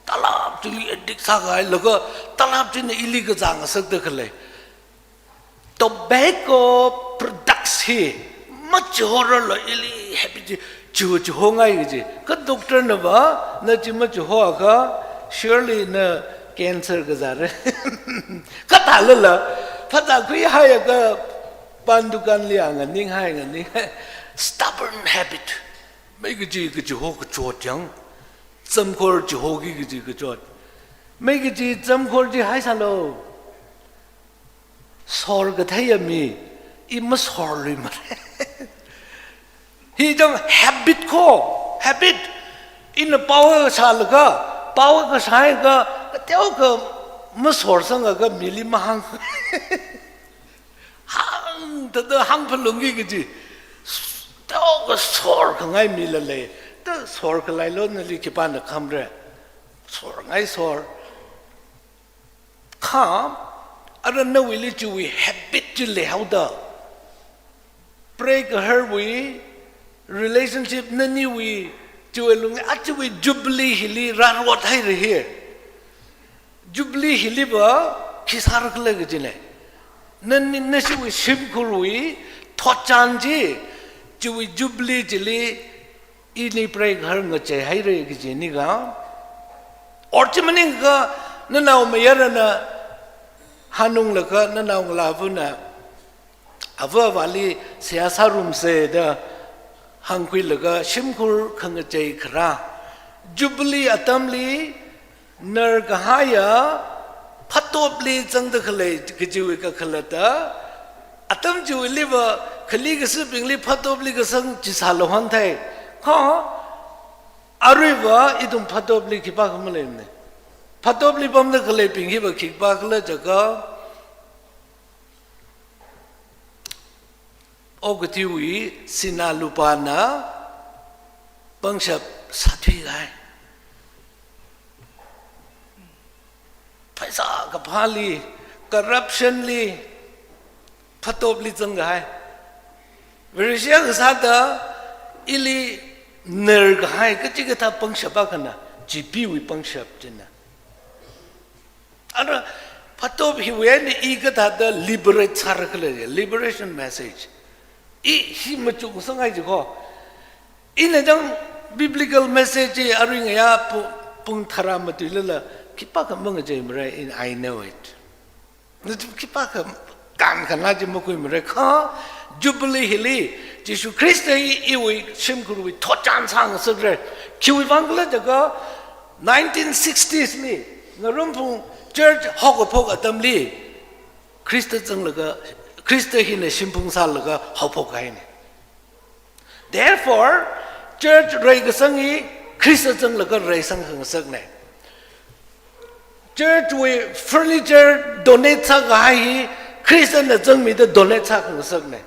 Talap chili addict sākahai. Laga talap china ili kazang ngasakda khalei. Tobacco products hi Machihorarla ili habit chi, chiho, chihongai kaji. Kha doctor nava, na chi machihoakha, surely na cancer kazāra. Kathālala, phazā khuihaiakha, pan dukan li a nganinghai, nganinghai. Stubborn habit. Mei kaji, kachiho kachot yang. Zamkhor chihoki kaji kachot. Mei kaji zamkhor chi haisālu. Sor katheiya mi, i masorluimara. Hi jang habit ko, habit. Ina power sālaga, power kasāakha, kateokha masorsangakha mili mahāng. Hāngda, da hāngphalungki kaji. Teokha sorkhangai mila lei. Da sorkhalailu nali khipāna khamra. Sorngai sor. Kha, ara nawuili chiwui habit chi leihaoda. Preigaharwui, relationship naniwui, chiwui lung, achiwui jubilee hili rārot haira hi. Jubilee hiliva, khi sārakhala kajina. Nani, nashiwui shimkhurwui, thotchan chi, chiwui jubilee chili, ini preigahar ngachei haira kajina ga. Or chi maningakha nanaomayarana hanunglaga nanaongalāvana ava avāli seihā sārumsa da hāngkhuilaga shimkhur khangachei kharā. Jubilee atamli narkahaiya phatopli zangda khalei kajiwui kakhalatta, atam chiwuiliva khali kasibingli phatopli kazang chi sālu hāngthei. Kha, aruiva ithum phatopli khipākha maleimana. Phatopli pamda khaleibing hiva khipākhala jiakha, okathuiwui sinā lupāna pangshap sāthuikahai. Pheisā kaphāli, corruption li, phatopli zangkahai. Vareshi akha sāda ili narkahai, kachikathā pangshap akhana, chipeewui pangshap china. Ara phatop hiwui eina i kathāda liberate sārakhala, liberation message. I hi machuksanghai jiko. Ina jang biblical message hi arui ngayā pu-, pung tharā matuilala, khipākha mangacheimara, in I know it. Nathum khipākha kankhana chi makhuimara kha, Jubilee hili, Jishu Khrista hi iwui shimkhurwui thotchan sāngasakra. Khiwuivang khala jiakha, nineteen sixties li, Ngarumphung church haokaphok atamli, Khrista zanglaga, Khrista hina shimphung sālaga haophokkahaina. Therefore, church reikasang hi Khrista zanglaga reisang khangasakna. Church wui furniture donate sākahai hi Khristana zangmida donate sā khangasakna.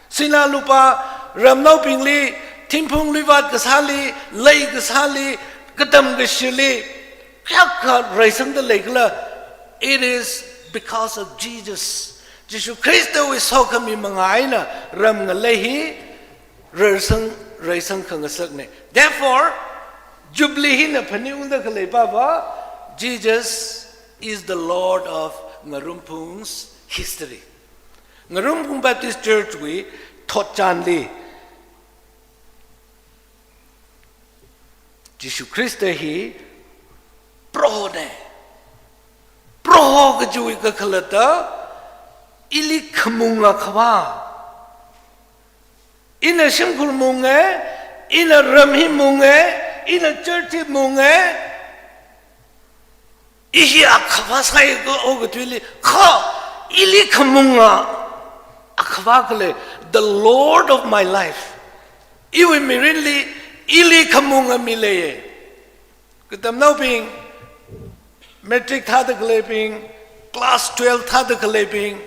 Sinā lupā ramnaobingli, thingphung luivat kasāli, lei kasāli, katam kashili, kayākha reisangda leikhala, it is because of Jesus. Jishu Khristawui sokhami manga eina ram ngalei hi reisang, reisang khangasakna. Therefore, Jubilee hina phaningungda khaleipava, Jesus is the Lord of Ngarumphung's history. Ngarumphung Baptist Church wui thotchanli, Jishu Khrista hi Prohona. Proho kajiwui kakhalatta, ili khamunga khavā. Ina shimkhur munga, ina ram hi munga, ina church hi munga. I hi akhavā sāi ko, okathuili, kha, ili khamunga akhavā khalei, the Lord of my life. Iwui mirinli, ili khamunga mi leiya. Katamnaobing, matric thāda khaleibing, class twelve thāda khaleibing,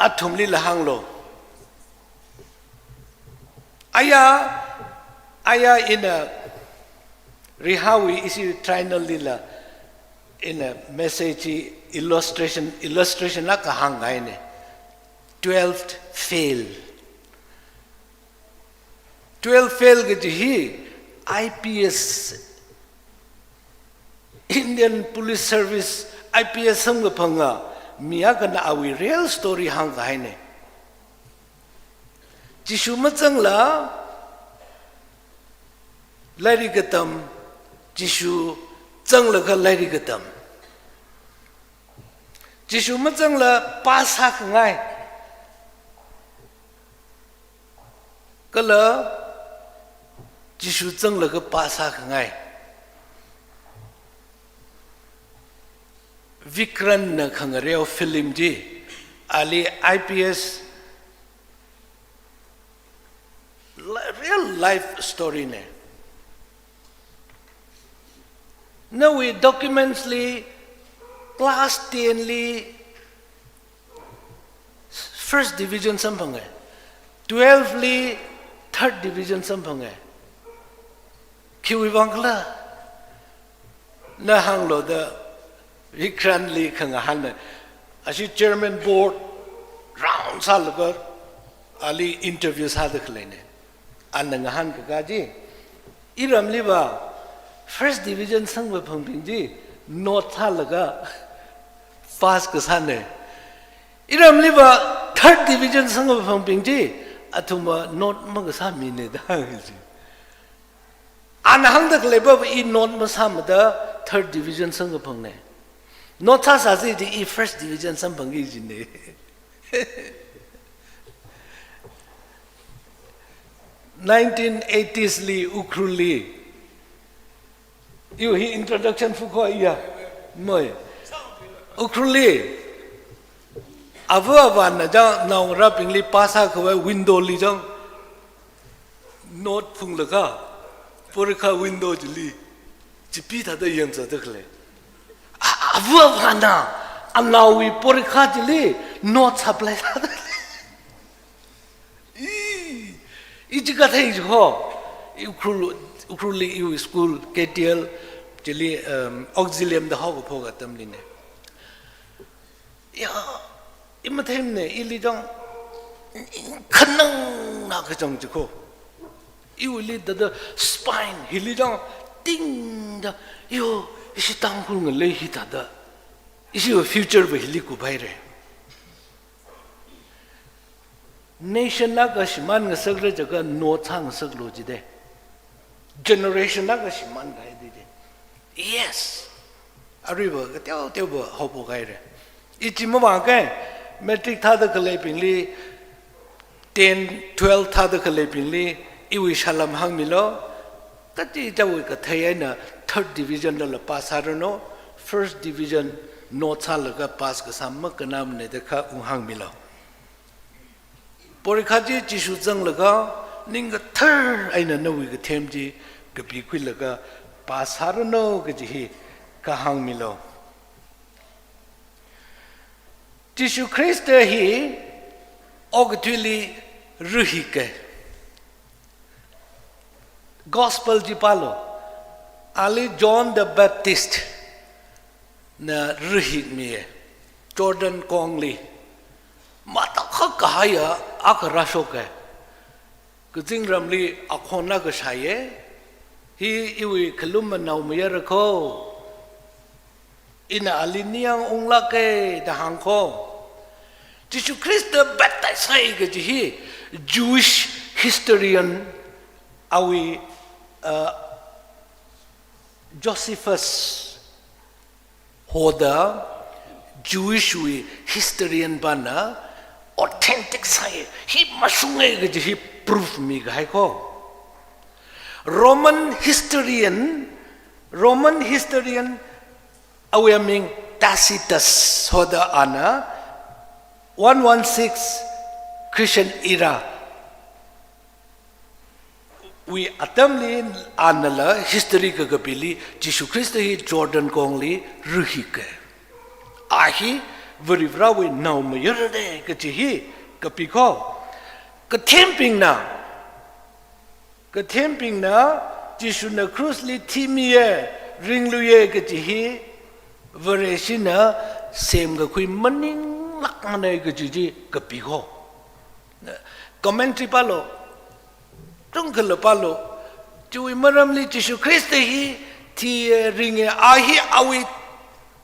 athumlila hānglu. Aya, aya ina Rehaowui ishi trinal lila ina message illustration, illustration akha hānghaina. Twelfth fail. Twelve fail kaji hi I P S, Indian Police Service, I P S samkaphanga, Mi akhana awui real story hāngkahaina. Jishu mazangla lairik katam, Jishu zanglaga lairik katam. Jishu mazangla pass sākhangai. Kala Jishu zanglaga pass sākhangai. Vikrant na khangareo film chi, ali I P S li-, real life story na. Nawui documents li, class ten li first division samphanga, twelve li third division samphanga. Khiwui vang khala? Na hānglu da Vikrant li khangahānna, ashi chairman board round sālaga ali interview sāda khaleina. Ana ngahānkaka chi, iramliva first division sangvaphangbing chi note sālaga pass kasāna. Iramliva third division sangvaphangbing chi athumva note makasā mina da hānga chi. Ana hāngda khaleiva i note masāmada third division sangkaphangna. Note sāsāsi da i first division samphangki jina. Nineteen eighties li Ukhrul li. Iwui hi introduction fukho iya. Moi. Ukhrul li. Ava avāna chang naongarābingli pass sākhavai window li chang note phunglaga, porikha window chili chipi thāda yangzāda khalei. A-, ava avāna anaowui porikha chili note supply sāda khalei. I, i chi kathei chi ho. Ukhrul, Ukhrul li iwui school K T L chili, um, Auxilium da haokaphok atamlina. Ya, i matheimana, ili chang khanangna kachang chi kho. Iwuili thāda spine hili chang tingda, yo, ishi Tangkhul ngalei hi thāda. Ishiwui future va hili kuphaira. Nation akha shimān ngasakra jiakha note sāngasaklu jida. Generation akha shimān kahai dida. Yes. Aruiva kateoteova haophok haira. I chi mavākei, matric thāda khaleibingli, ten, twelve thāda khaleibingli, iwui salam hāngmilu. Kachichāwui kathei eina third division lala pass sāranu, first division note sālaga pass kasā makhanāmana da kha unghāngmilu. Porikha chi Jishu zanglaga, ning kathar eina nawui kathem chi kapikhuilaga pass sāranu kaji hi kha hāngmilu. Jishu Khrista hi okathuili rahika. Gospel chi pālu. Ali John the Baptist na rahikmiya Jordan kongli. Matakhak kahaiya akha rāshoka. Kazingramli akhon akha shāya. Hi iwui khalum naomayara kho. Ina ali ningyāng unglāka da hāng kho. Jishu Khrista baptize sāi kaji hi Jewish historian awui, uh, Josephus hoda Jewish wui historian pana authentic sāi, hi mashunga kaji hi proof mikahai kho. Roman historian, Roman historian awui aming Tacitus hoda ana one one six Christian era wui atamli anala history kakapili Jishu Khrista hi Jordan kongli rahika. A hi Varivarāwui naomayarana kaji hi kapi kho. Kathembingna, kathembingna Jishuna cross li thimiya, ringluiya kaji hi Vareshina semkakhui maninglākmana kaji chi kapi kho. Commentary pālu, tungkhala pālu. Chiwui maramli Jishu Khrista hi thiya, ringa, a hi awui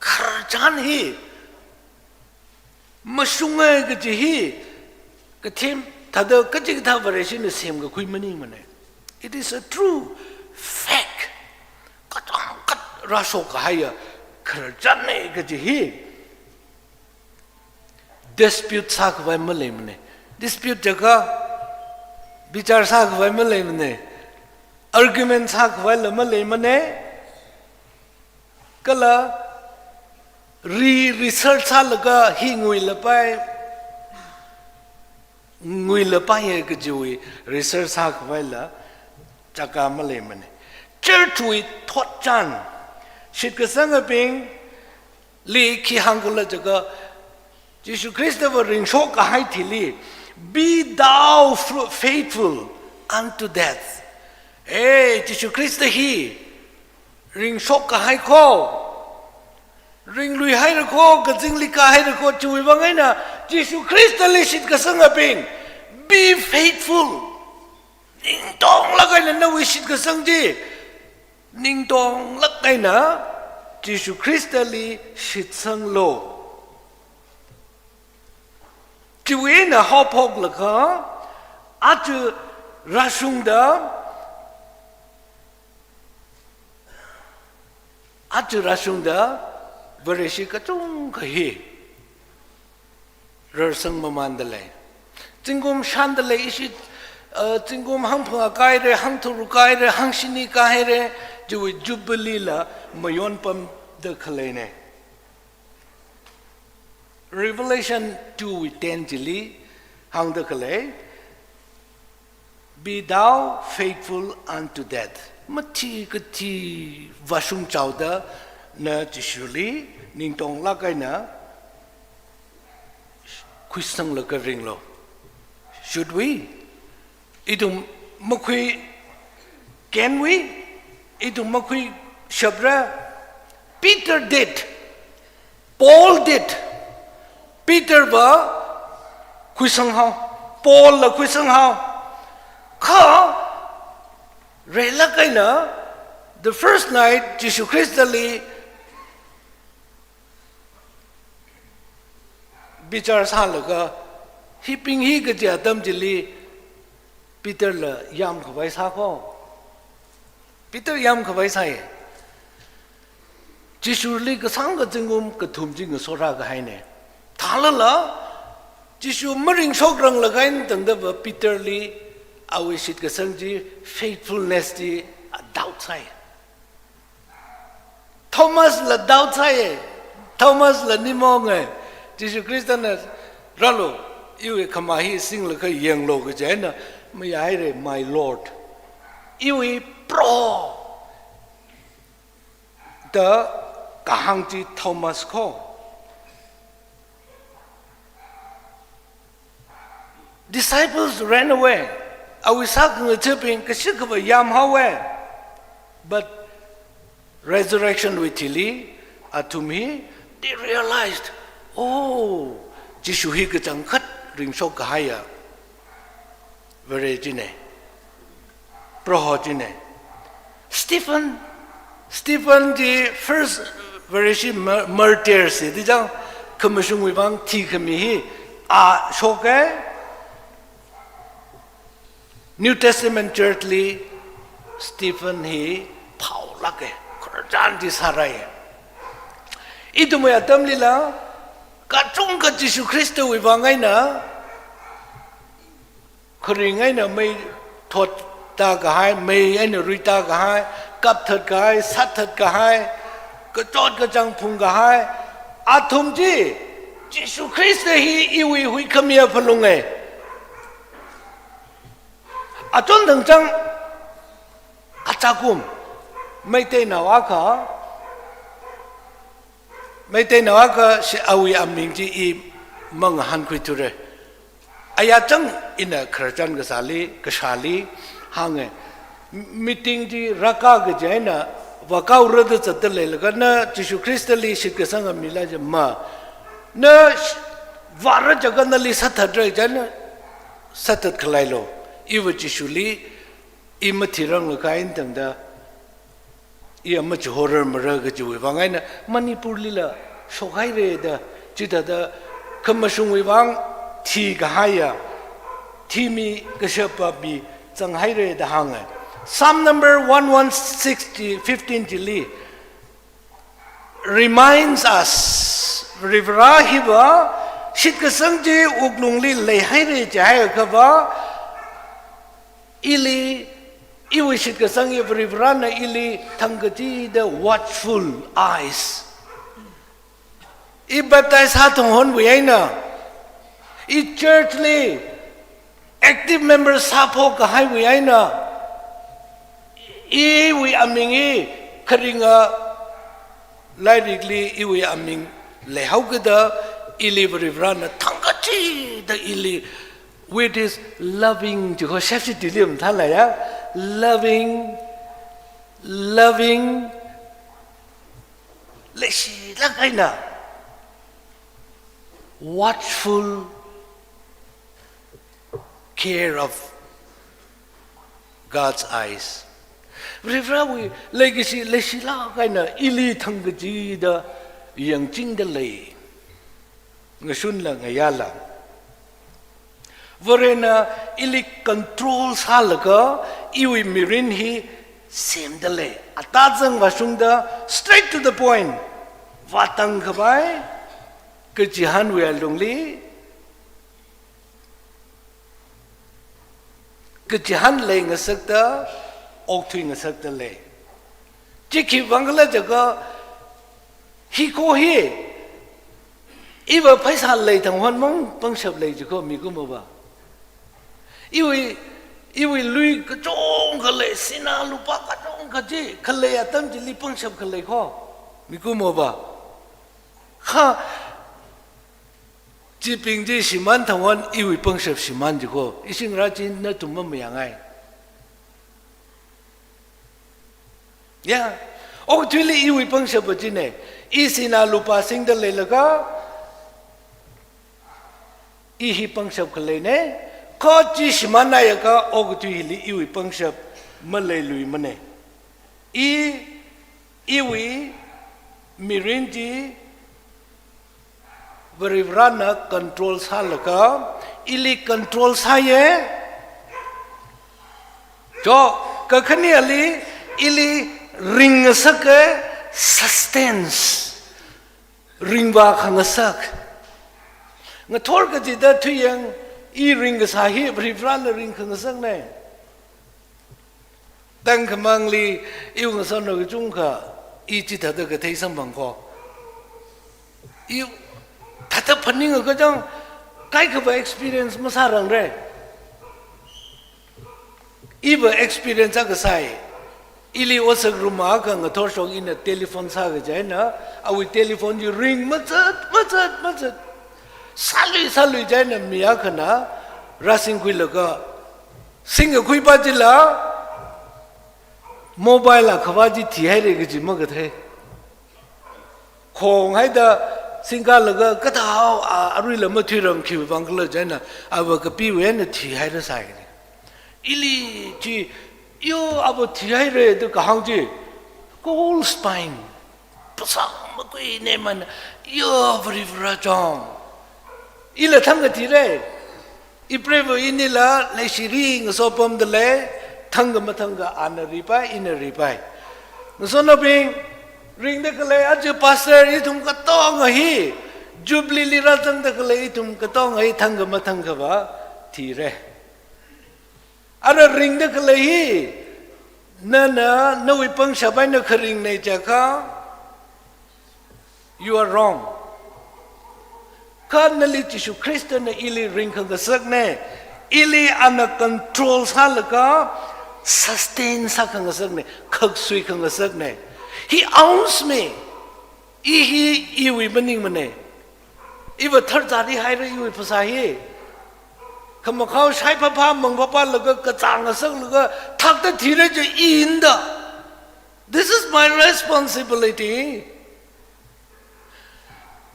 khararchan hi Mashunga kaji hi, kathem, thāda kachikathā Vareshina semkakhui maningmana. It is a true fact. Kachangkhat rāshok kahaiya khararchanna kaji hi dispute sākhavai maleimana. Dispute jiakha bichar sākhavai maleimana. Argument sākhavaila maleimana. Kala re-research sālaga hi nguilapai, nguilapaiya kajiwui research sākhavaila chaka maleimana. Church wui thotchan, shitkasangabingli khi hāngkhala jiakha, Jishu Khristava ringshok kahai thili, "Be thou fru-, faithful unto death." Hey, Jishu Khrista hi ringshok kahai kho, ringluihaira kho, kazingli kāhaira kho, chiwui vang eina Jishu Khristali shitkasangabing, be faithful. Ningtonglāk eina nawui shitkasang chi, ningtonglāk eina Jishu Khristali shitsanglu. Chiwui eina haophoklaga, aja rāshungda, aja rāshungda, Vareshi kachungkha hi rarsang mamānda lei. Zingkum shānda lei ishi, uh, zingkum hangphangā kāhaira, hangtharuk kāhaira, hangshini kāhaira, chiwui Jubilee la mayonpamda khaleina. Revelation two wui ten chili hāngda khalei, "Be thou faithful unto death." Mathikathi vāshung chaoda na Jishuli ningtonglāk eina khuisanglaga ringlu. Should we? Ithum makhui, can we? Ithum makhuishapra? Peter did. Paul did. Peter va khuisanghao. Paul la khuisanghao. Kha, reilāk eina, the first night, Jishu Khristali bichar sālaga, hibing hi kaji atam chili Peter la yamkhavai sākho. Peter yamkhavai sāya. Jishuli kasāngkha zingkum kathum chi ngasorā kahaina. Thālala, Jishu maringshokranglakha eina tangda va Peterli awui shitkasang chi, faithfulness chi, a doubt sāya. Thomas la doubt sāya. Thomas la nimonga. Jishu Khristana, "Rālu, iwui khamā hi singlaga yanglu," kaji eina, "Mayāhaira, my Lord. Iwui Proho," da kahāng chi Thomas kho. Disciples ran away. Awui sākhangatha̱bing kashikhava yamhaowa. But resurrection wui thili, athum hi, they realized, "Oh, Jishu hi kachangkhat ringshok kahaiya Vare china, Proho china." Stephen, Stephen chi first Vareshi mar-, martyr si, di chang khamashungwui vang thikhami hi a shoka. New Testament Church li Stephen hi phaolāka, khararchan chi sārāya. Ithumwui atamlila, kachungkha Jishu Khristawui vang eina, kharing eina mei thotda kahai, mei eina ruida kahai, kapthat kahai, sāthat kahai, kachot kachāng phung kahai, athum chi, Jishu Khrista hi iwui huikhamiya phalunga. Achon thangchang, achakum, Meiteinao akha, Meiteinao akha shi awui aming chi i mangahānkhuithura. Aya chang ina khararchan kasāli, kashāli, hānga. Meeting chi rākā kaji eina, vākao rāda zatda leilaga na Jishu Khristali shitkasanga mila chi ma. Na sh-, vāra jiakha nali sāthatra chieina, sāthat khalailu. Iva Jishuli, i mathiranglakha eina tangda, i ama chihorarmara kajiwui vang eina, Manipurlila shokhaira da, chithāda khamashungwui vang thikahaiya, thimi kashapa mi zanghaira da hānga. Psalm number one one six chi fifteen chili reminds us, Varivara hiva shitkasang chi wuklungli leihaira jihaiakhava, ili, iwui shitkasang hi Varivarana ili thangkachida watchful eyes. I baptize sāthonghonwui eina, i church li active member sāphok kahaiwui eina, iwui aming hi kharinga lairikli iwui aming leihaokida ili Varivarana thangkachida ili, with his loving, jikho shepshi tilium thalaya, loving, loving, leishilāk eina, watchful care of God's eyes. Varivarawui leikashi leishilāk eina ili thangkachida yangchingda lei. Ngashunla ngayāla. Varena ili control sālaga iwui mirin hi semda lei. Atazang vāshungda straight to the point vātang khavai, kachihānwui alungli kachihān leingasakta, okthuingasakta lei. Chi khiwuivang khala jiakha, hiko hi, iva pheisā leithang hon mang pangshap lei jikho mikumova. Iwui, iwui lui kachungkha lei, sinā lupā kachungkha chi khalei atam chili pangshap khalei kho mikumova. Kha chibing chi shimān thang hon iwui pangshap shimān jikho, ishingra chi nathum mamayāngai. Ya, okathuili iwui pangshap va chine, i sinā lupā singda leilaga, i hi pangshap khaleine, kha chi shimānhaiakha okathui hili iwui pangshap maleiluimane. I, iwui mirin chi Varivarana control sālaga, ili control sāye. Cho, kakhaneli, ili ringngasake, sustains. Ringvā khangasak. Ngathor kachida thuiyang, i ringkasā hi Varivarana ringkhangasakne. Tangkhamangli, iwui ngasotnao kachungkha, i chithāda kathei samphang kho. I thāda phaninga kachang, kaikhava experience masārangre. Iva experience akha sai. Ili otsak rumma akha ngathor shong ina telephone sākaja eina, awui telephone chi ring mazat, mazat, mazat. Sālui, sālui jaina mi akhana, rāsingkhuilaga, singkakhui pa chila, mobile akhava chi thihaira kaji makathei. Khonghaida singkalaga kathāhao a, aruila mathuiram khiwuivang khala jaina, ava kapiwui eina thihaira sai. Ili chi, yo ava thihaira da kahāng chi, cold spine. Phasā makhuine mana, yo Varivara chong. Ila thangkha thire. Ipreiva inila leishiri ngasopamda lei, thangkha mathangkha ana ripai, ina ripai. Ngasotnaobing, ringda khalei aja pastor ithum katonga hi, Jubilee li rāzangda khalei ithum katonga hi thangkha mathangkhava thire. Ara ringda khalei hi, nana, nawui pangshap eina kharingne jiakha, you are wrong. Kha nali Jishu Khristana ili ringkhangasakne, ili ana control sālaga, sustain sākhangasakne, khaksui khangasakne. He owns me. I hi iwui maningmane. Iva tharchari haira iwui phasā hi. Khamakhao shaiphapha mangphapha laga kachāng ngasaklaga thakta thira chi i inda. This is my responsibility.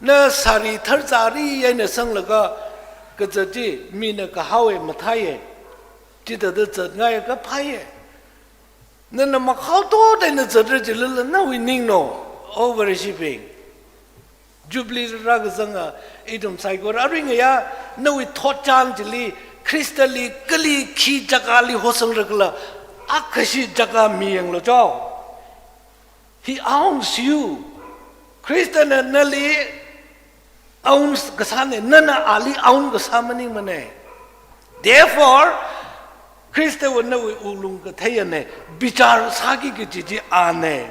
Na sari tharchari eina sanglaga kazat chi mina kahaowe mathāye. Chithāda zatngaiakha phāye. Nana makhaotot eina zatra chilala nawui ningno, over shipping. Jubilee rākazanga ithum saikora aringaya, nawui thotchan chili, Khristali kali khi jagāli hosangra khala, akhashi jagā miyanglu cho. He owns you. Khristana nali own kasāne, nana ali own kasā maningmane. Therefore, Khristava nawui wuklung katheiyane, bichar sāki kaji chi ane.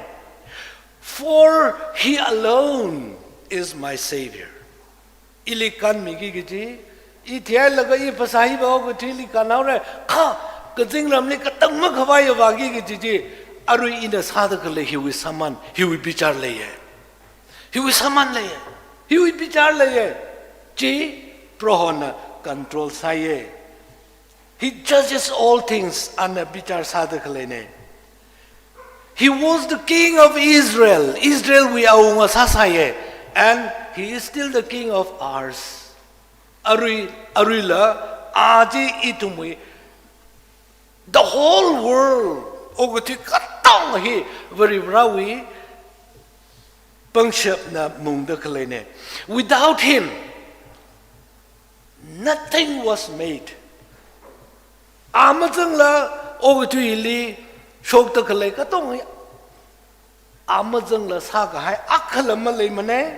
For he alone is my Savior. Ili kanmiki kaji, i theilaga i phasā hiva okathuili kanhaora, kha kazingramli katang makhavaiya vāki kaji chi, arui ina sāda khalei hiwui sāman, hiwui bichar leiye. Hiwui sāman leiye. Hiwui bichar leiye. Chi Prohona control sāye. He judges all things, ana bichar sāda khaleine. He was the king of Israel. Israelwui awunga sāsāye. And he is still the king of ours. Arui, aruila, a chi ithumwui, the whole world, okathui katong hi Varivarāwui pangshapna mungda khaleine. Without him, nothing was made. A mazangla okathuili shokda khalei katong hi, a mazangla sākahai akhala maleimane.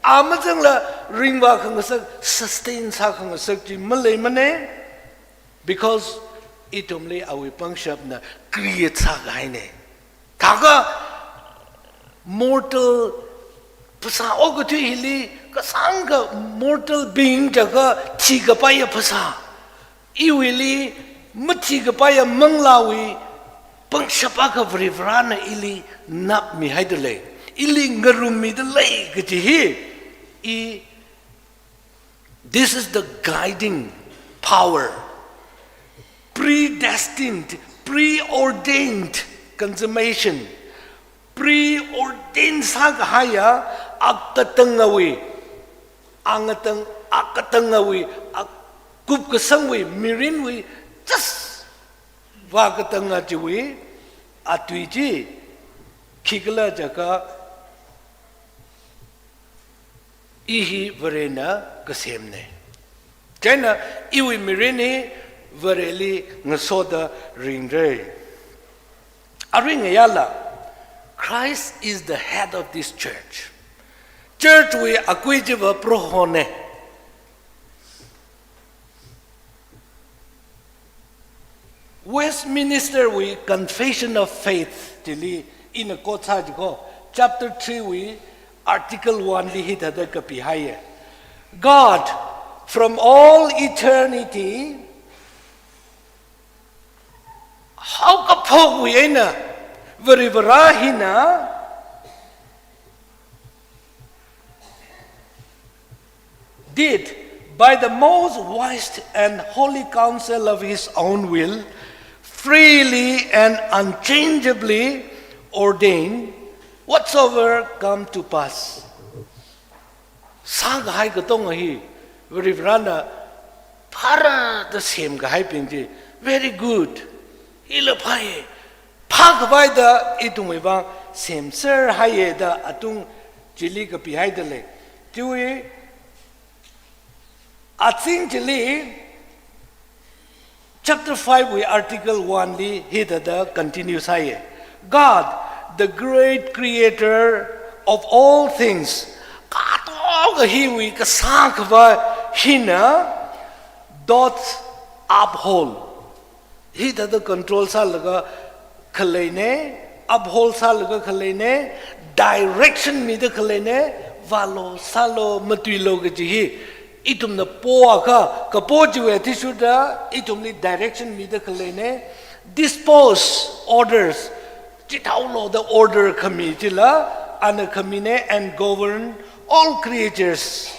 A mazangla ringvā khangasak, sustain sākhangasak chi maleimane. Because ithumli awui pangshapna create sākahaine. Thākha mortal phasā, okathui hili kasāngkha mortal being jiakha thikapaiya phasā. Iwuili mathikapaiya manglāwui pangshap akha Varivarāna ili napmihaida lei. Ili ngarummida lei kaji hi, i This is the guiding power. Predestined, preordained consummation. Preordained sākahaiya akatangawui, angatang, akatangawui, akupkasangwui, mirinwui, just vākatanga chiwui, atui chi, khikhala jiakha, i hi Varena kasemne. Chieina iwui mirin hi Vareli ngasoda ringra. Aringayala, Christ is the head of this church. Church wui akui chiva Prohone. Westminster wui Confession of Faith chili ina quote sā jiko, chapter three wui article one li hithāda kapihaiye. God, from all eternity, haokaphokwui eina Varivarā hina, did, by the most wise and holy counsel of his own will, freely and unchangeably ordain whatsoever come to pass. Sākahai katonga hi Varivarāna phāra da semkahaibing chi, very good. Hila phāye. Phākhavai da ithumwui vang semserhaiye da atung chili kapihaida lei. Chiwui azing chili chapter five wui article one li hithāda continue sāye. God, the great creator of all things, katonga hiwui kasā khavā hina, doth uphold. Hithāda control sālaga khaleine, uphold sālaga khaleine, direction mida khaleine, vālo, sālo, matuilo kaji hi ithumna poakha, kapo chiwui athishurda ithumli direction mida khaleine, dispose, orders, chithālo da order khami chila ana khamine, and govern all creatures.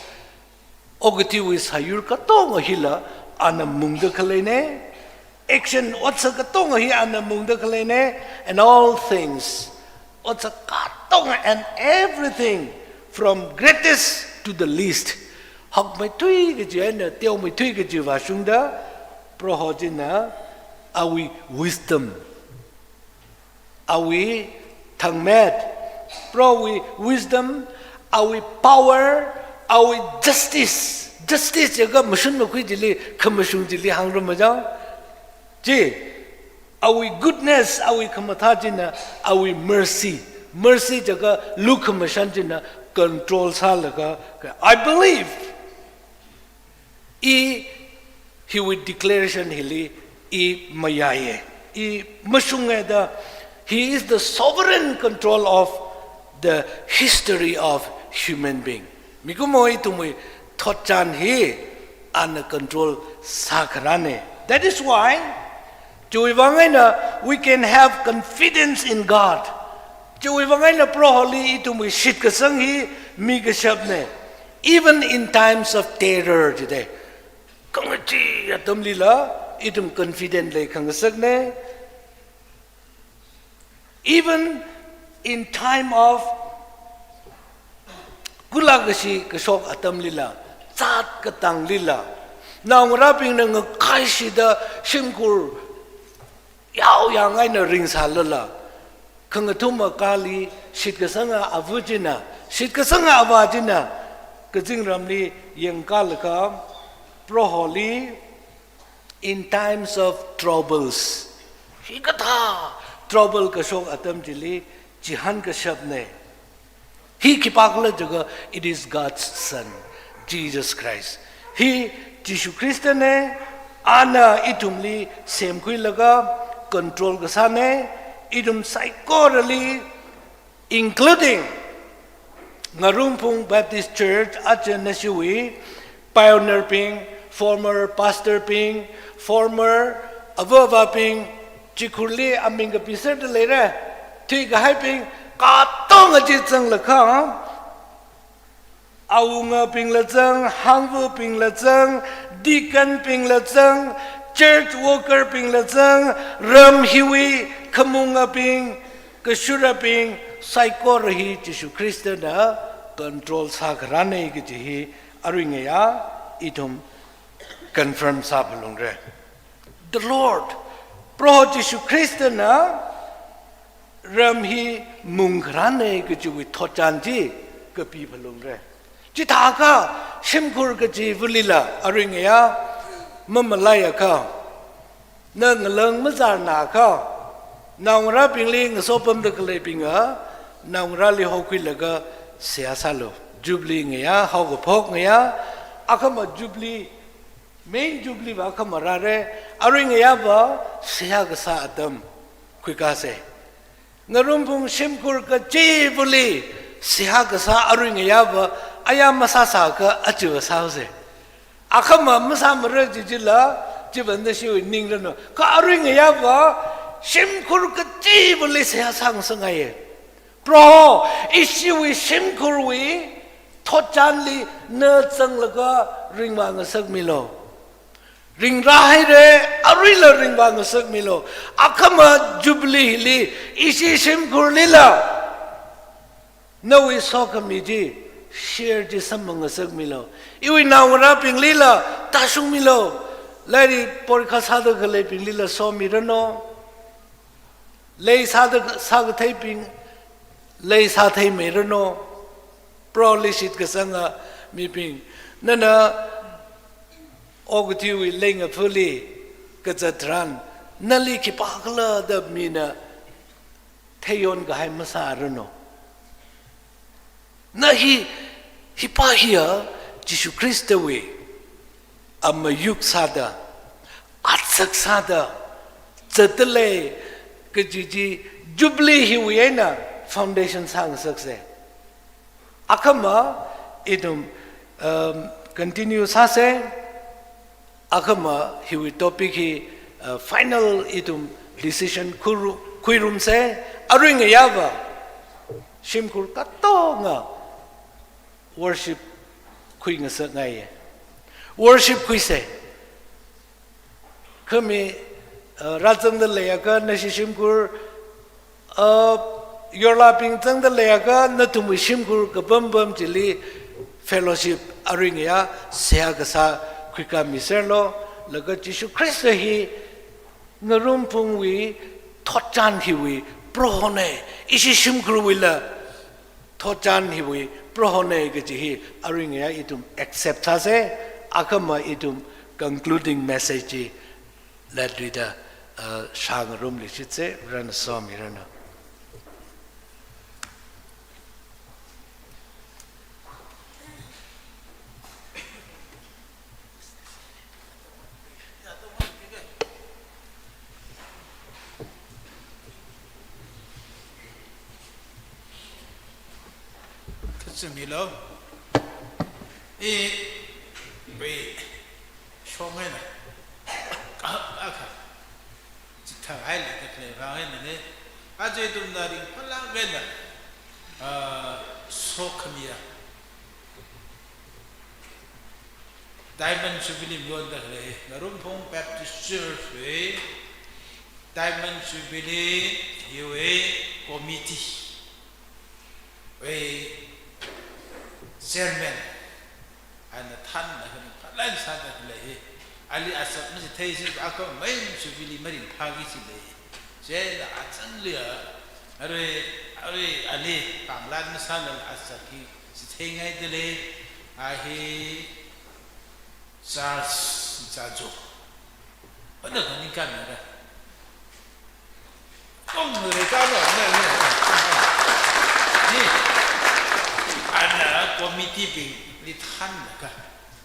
Okathuiwui sāyur katonga hila ana mungda khaleine. Action otsak katonga hi ana mungda khaleine. And all things, otsak katonga and everything, from greatest to the least, hakmeithui kaji eina teomeithui kaji vāshungda, Proho china awui wisdom, awui thangmet, Prohowui wisdom, Awui power, awui justice, justice jiakha mashun makhui chili, khamashung chili hāngra majang. Chi, awui goodness, awui khamathā china, awui mercy. Mercy jiakha lukhamashan china control sālaga, I believe, I hiwui declaration hili I mayāya, I mashunga da. He is the sovereign control of the history of human being. Mikumo ithumwui thotchan hi ana control sākharāna. That is why chiwui vang eina we can have confidence in God. Chiwui vang eina Proholi ithumwui shitkasang hi mikashapna. Even in times of terror today, khangachee atamlila ithum confident leikhangasakna. Even in time of kulakashi kashok atamlila, zat katanglila, naongarābingna ngakhaishida shimkhur yaoyang eina ringsālala, khangathuma kali shitkasanga ava china, shitkasanga avā china kazingramli yangkālaga, Proholi, in times of troubles, hikathā trouble kashok atam chili chihānkashapna. Hi khipākhala jiakha, it is God's Son, Jesus Christ. Hi Jishu Khristana, ana ithumli semkhuilaga control kasāna, ithum saikorali, including Ngarumphung Baptist Church, aja nashiwui pioneer bing, former pastor bing, former ava avābing, chikhurli aming kapiserda leira, thuikahaibing katonga chi zanglakha, awungabingla zang, hangvabingla zang, deacon bingla zang, church worker bingla zang, ram hiwui khamungabing, kashurabing, saikora hi Jishu Khristana control sākharāna kaji hi aruingaya ithum confirm sāphalungra. The Lord, Proho Jishu Khristana ram hi mungkharāna kajiwui thotchan chi kapiphalungra. Chithākha shimkhur kachivalila aruingaya mamalaiakha, na ngalang mazarnakha, naongarābingli ngasopamda khaleibingva, naongarāli hokhuilaga seihā sālu. Jubilee ngayā, haokaphok ngayā, akhama Jubilee, main Jubilee va akhama rāra, aruingayava seihā kasā atam khuikāsa. Ngarumphung shimkhur kachivali seihā kasā aruingayava, aya masāsākha achiva sāhaosa. Akhama masāmara jijila, chiva nashiwui ningranu. Kha aruingayava, shimkhur kachivali seihā sāngasakngaiya. Proho, ishiwui shimkhurwui thotchanli na zanglaga ringvā ngasakmilu. Ringrāhaira, aruila ringvā ngasakmilu. Akhama Jubilee hili, ishi shimkhurlila nawui sokhami chi share chi samphang ngasakmilu. Iwui naongarābinglila tāshungmilu. Lairik porikha sāda khaleibinglila somiranu. Lei sāda sākatheibing lei sātheimeiranu. Proholi shitkasanga mibing, nana okathuiwui leingaphali kazat tharan, nali khipākhala da mina theiyon kahai masāranu. Na hi, hipā hiya Jishu Khristawui amayuk sāda, atsak sāda, zatdalei kaji chi Jubilee hiwui eina foundation sāngasaksa. Akhama ithum, um, continue sāsa. Akhama hiwui topic hi, uh, final ithum decision khuiru-, khuirumsa. Aruingayava shimkhur katonga worship khuingasakngaiya. Worship khuisa. Khami, uh, rāzangda leiakha nashi shimkhur, uh, yorlābing zangda leiakha nathumwui shimkhur kapam pam chili fellowship aruingaya seihā kasā khuikāmiserlu, laga Jishu Khrista hi ngarumphungwui thotchan hiwui Prohona, ishi shimkhurwuila thotchan hiwui Prohona kaji hi aringaya ithum accept sāsa, akhama ithum concluding message chi latluida, uh, shāngarumluishitsa, Varena somiranu. Kachungmilo. I, wei, shongaina. Ka, aka. Chithāhaili kakhalei vang eina ne. Aja ithumna ringphālāk eina, ah, sokhamiya Diamond Jubilee mayonda khalei, Ngarumphung Baptist Church wui Diamond Jubilee hiwui committee wui chairman, ana thanna kharing phalan sāda khalei hi, ali azak machithei si, akha main Jubilee maringphāki chili. Chieina achanglia, arui, arui ali pānglan masālala azak hi chitheingaidalei, a hi Charles Chajo. Ana khaning kamira. Kong re ka lo, ne, ne. Ni, ana committee bingli thanlaga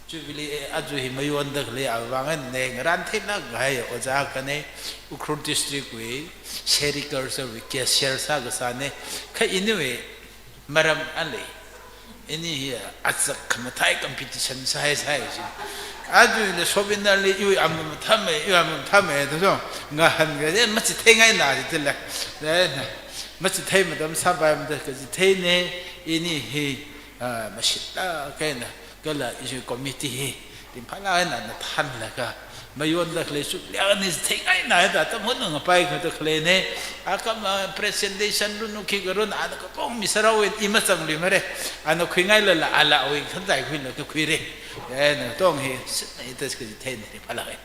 Jubilee, eh, aja hi mayonda khalei vang eina ne, ngarantheina kahai ojā akhana, Ukhrul District wui Sericulture wui cashier sākasāna. Kha iniwui maram alei. Ini hi azak khamathā competition sāhai sāhai chi. Aja ina souvenir li iwui amum thame, iwui amum thame, da so, ngahānga, eh, machitheingaina chitila. Eh, machithei matam sāpai matam kachitheina, ini hi, ah, mashitlāk eina, kala ishi committee hi ringphālāk eina ana thanlaga mayonda khalei sukliani chitheingaina da, atam hunung ngapai kata khaleina. Akha ma presentation run, khikha run, ana kakong mi sāra wui i machangluimara. Ana khuingailala ala wui khanzai khuilaga khuira. Eh, natong hi sitna ita kachitheina ringphālāk eina.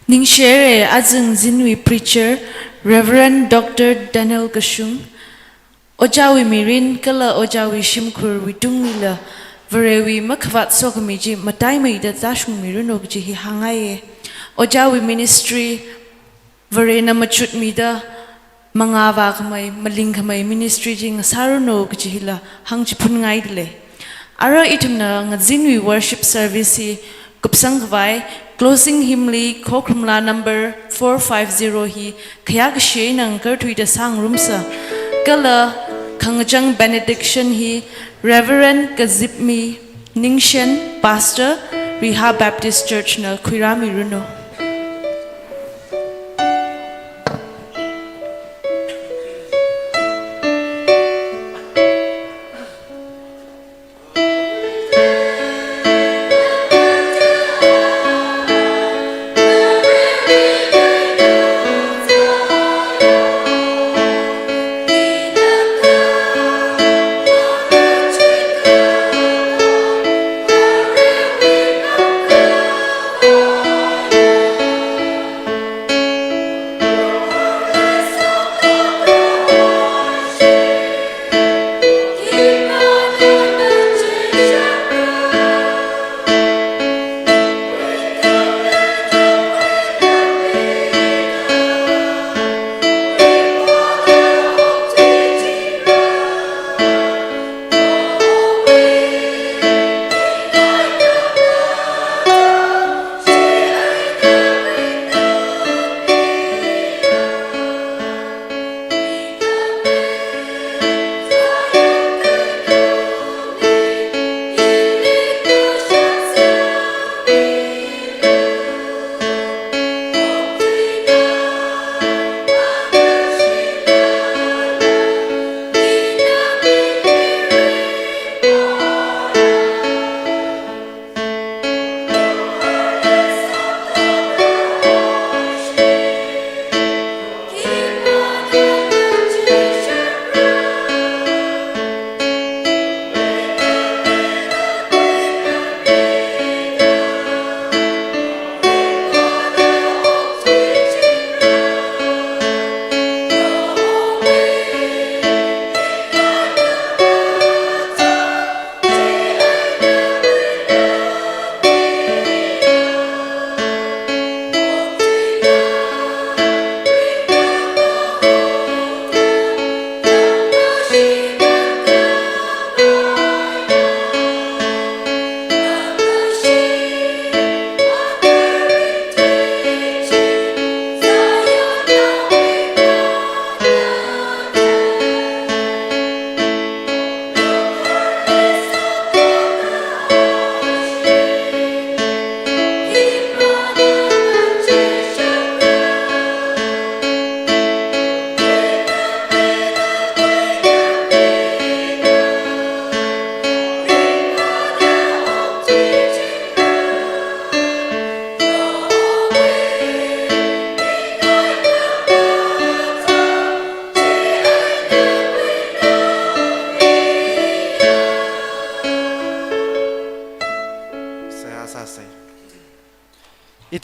Ningshire, aja ngazinwui preacher, Reverend Doctor Daniel Kashung, ojāwui mirin kala ojāwui shimkhurwui tungli la, Varewui makhavāt sokhami chi mataimeida tāshungmiranu kaji hi hāngngaiya. Ojāwui ministry, Varena machutmida, mangā vākhamei, malingkhamei ministry chi ngasāranu kaji hila hāngchiphunngaidalei. Ara ithumna ngazinwui worship service hi kupsang khavai, closing hymn li Khokharum Laa number four five zero hi khayākashi eina ngakarthuida sāngarumsa. Kala khangachang benediction hi Reverend Kazipmi Ningshen, Pastor, Riha Baptist Church na khuirāmiranu.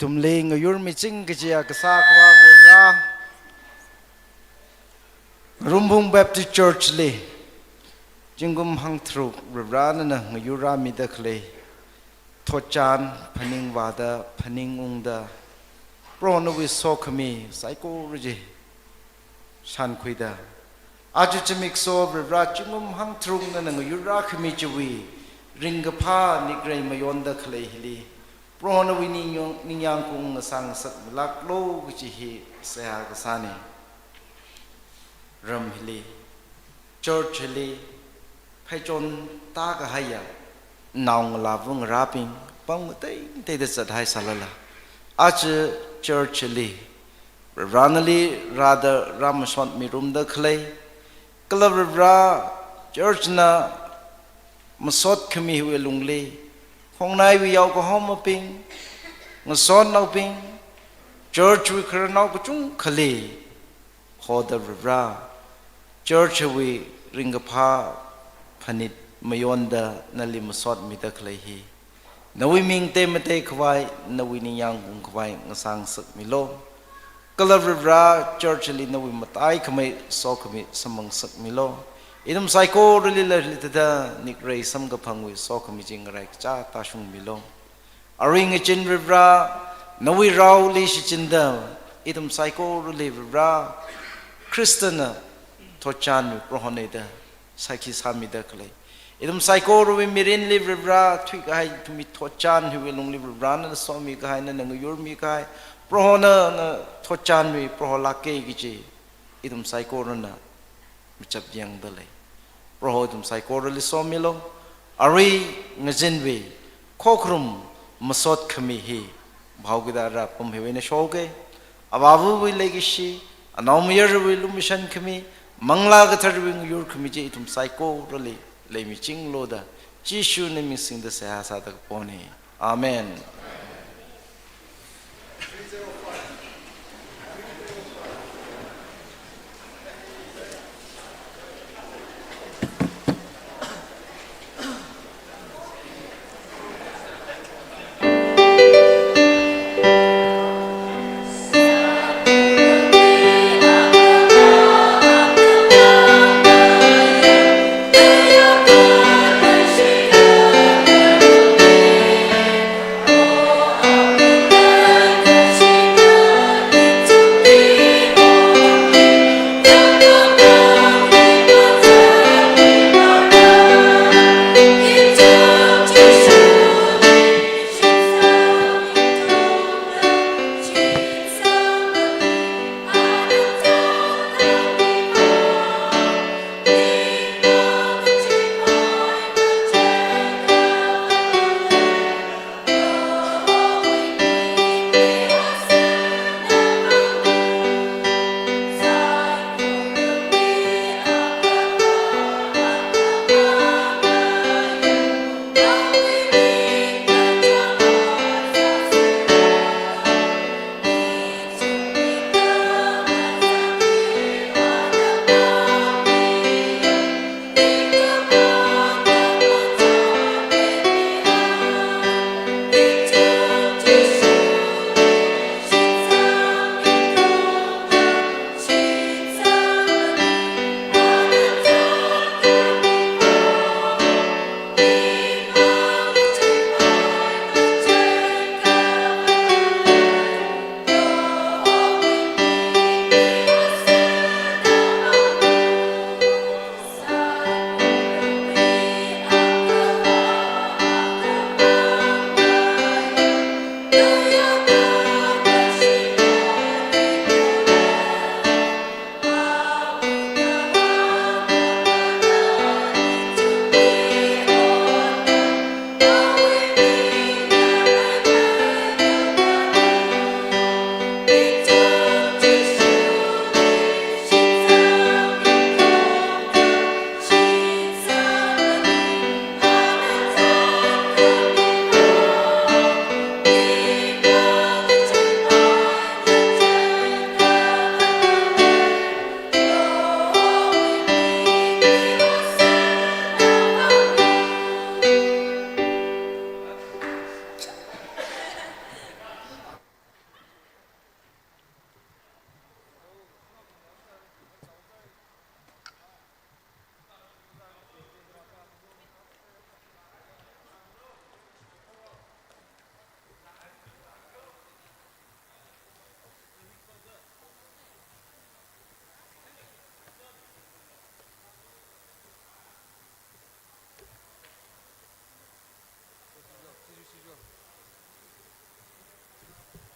Ithumli ngayurmiching kajiya kasā Akhava Varivara, Ringkaphā Baptist Church li zingkum hangtharuk Varivara nana ngayurrāmida khalei thotchan phaningvāda, phaningungda, Proho nawui sokhami saikora chi shānkhuida, aja zimiksho Varivara zingkum hangtharuk nana ngayurrākhami chiwui ringkaphā nikrei mayonda khalei hili, Proho nawui ningyong-, ningyāng khaung ngasā ngasakmilāklu kaji hi seihā kasāna. Ram hili, church hili, pheichon tākahaiya naongalāva ngarābing pam ngateiteida zathai sālala, aja church hili Varivara nali rāda rāmasotmirumda khalei, kala Varivara church na masot khami hiwui lungli, khongnaiwui yaokahomabing, ngasotnaobing, church wui khararnao kachungkhali hoda Varivara, church wui ringkaphā phanit mayonda nali masotmida khalei hi, nawui ming tematei khavai, nawui ningyāng khaung khavai ngasā ngasakmilu. Kala Varivara church li nawui mataikhamei sokhami samphang ngasakmilu. Ithum saikorali leili thāda nikrei samkaphangwui sokhami chi ngarai kachā tāshungmilu. Arui ngazin Varivara, nawui raoli shichinda, ithum saikorali Varivara, Khristana thotchanwui Prohona da saikhi sāmida khalei, ithum saikorawui mirinli Varivara thuikahai ithumwui thotchan hiwui lungli Varivara nana somikahai, nana ngayurmikahai, Prohona na thotchanwui Proho lāka kaji ithum saikorana machap yangda lei. Proho ithum saikorali somilu. Arui ngazinwui khokharum masot khami hi bhau kida rāpam hiwui eina shoka. Avāvawui leikashi, Anaomayarwui lumashan khami, Manglā Katharawui ngayur khami chi ithum saikorali leimichinglu da, Jishuna ming singda seihā sāda kapona. Amen.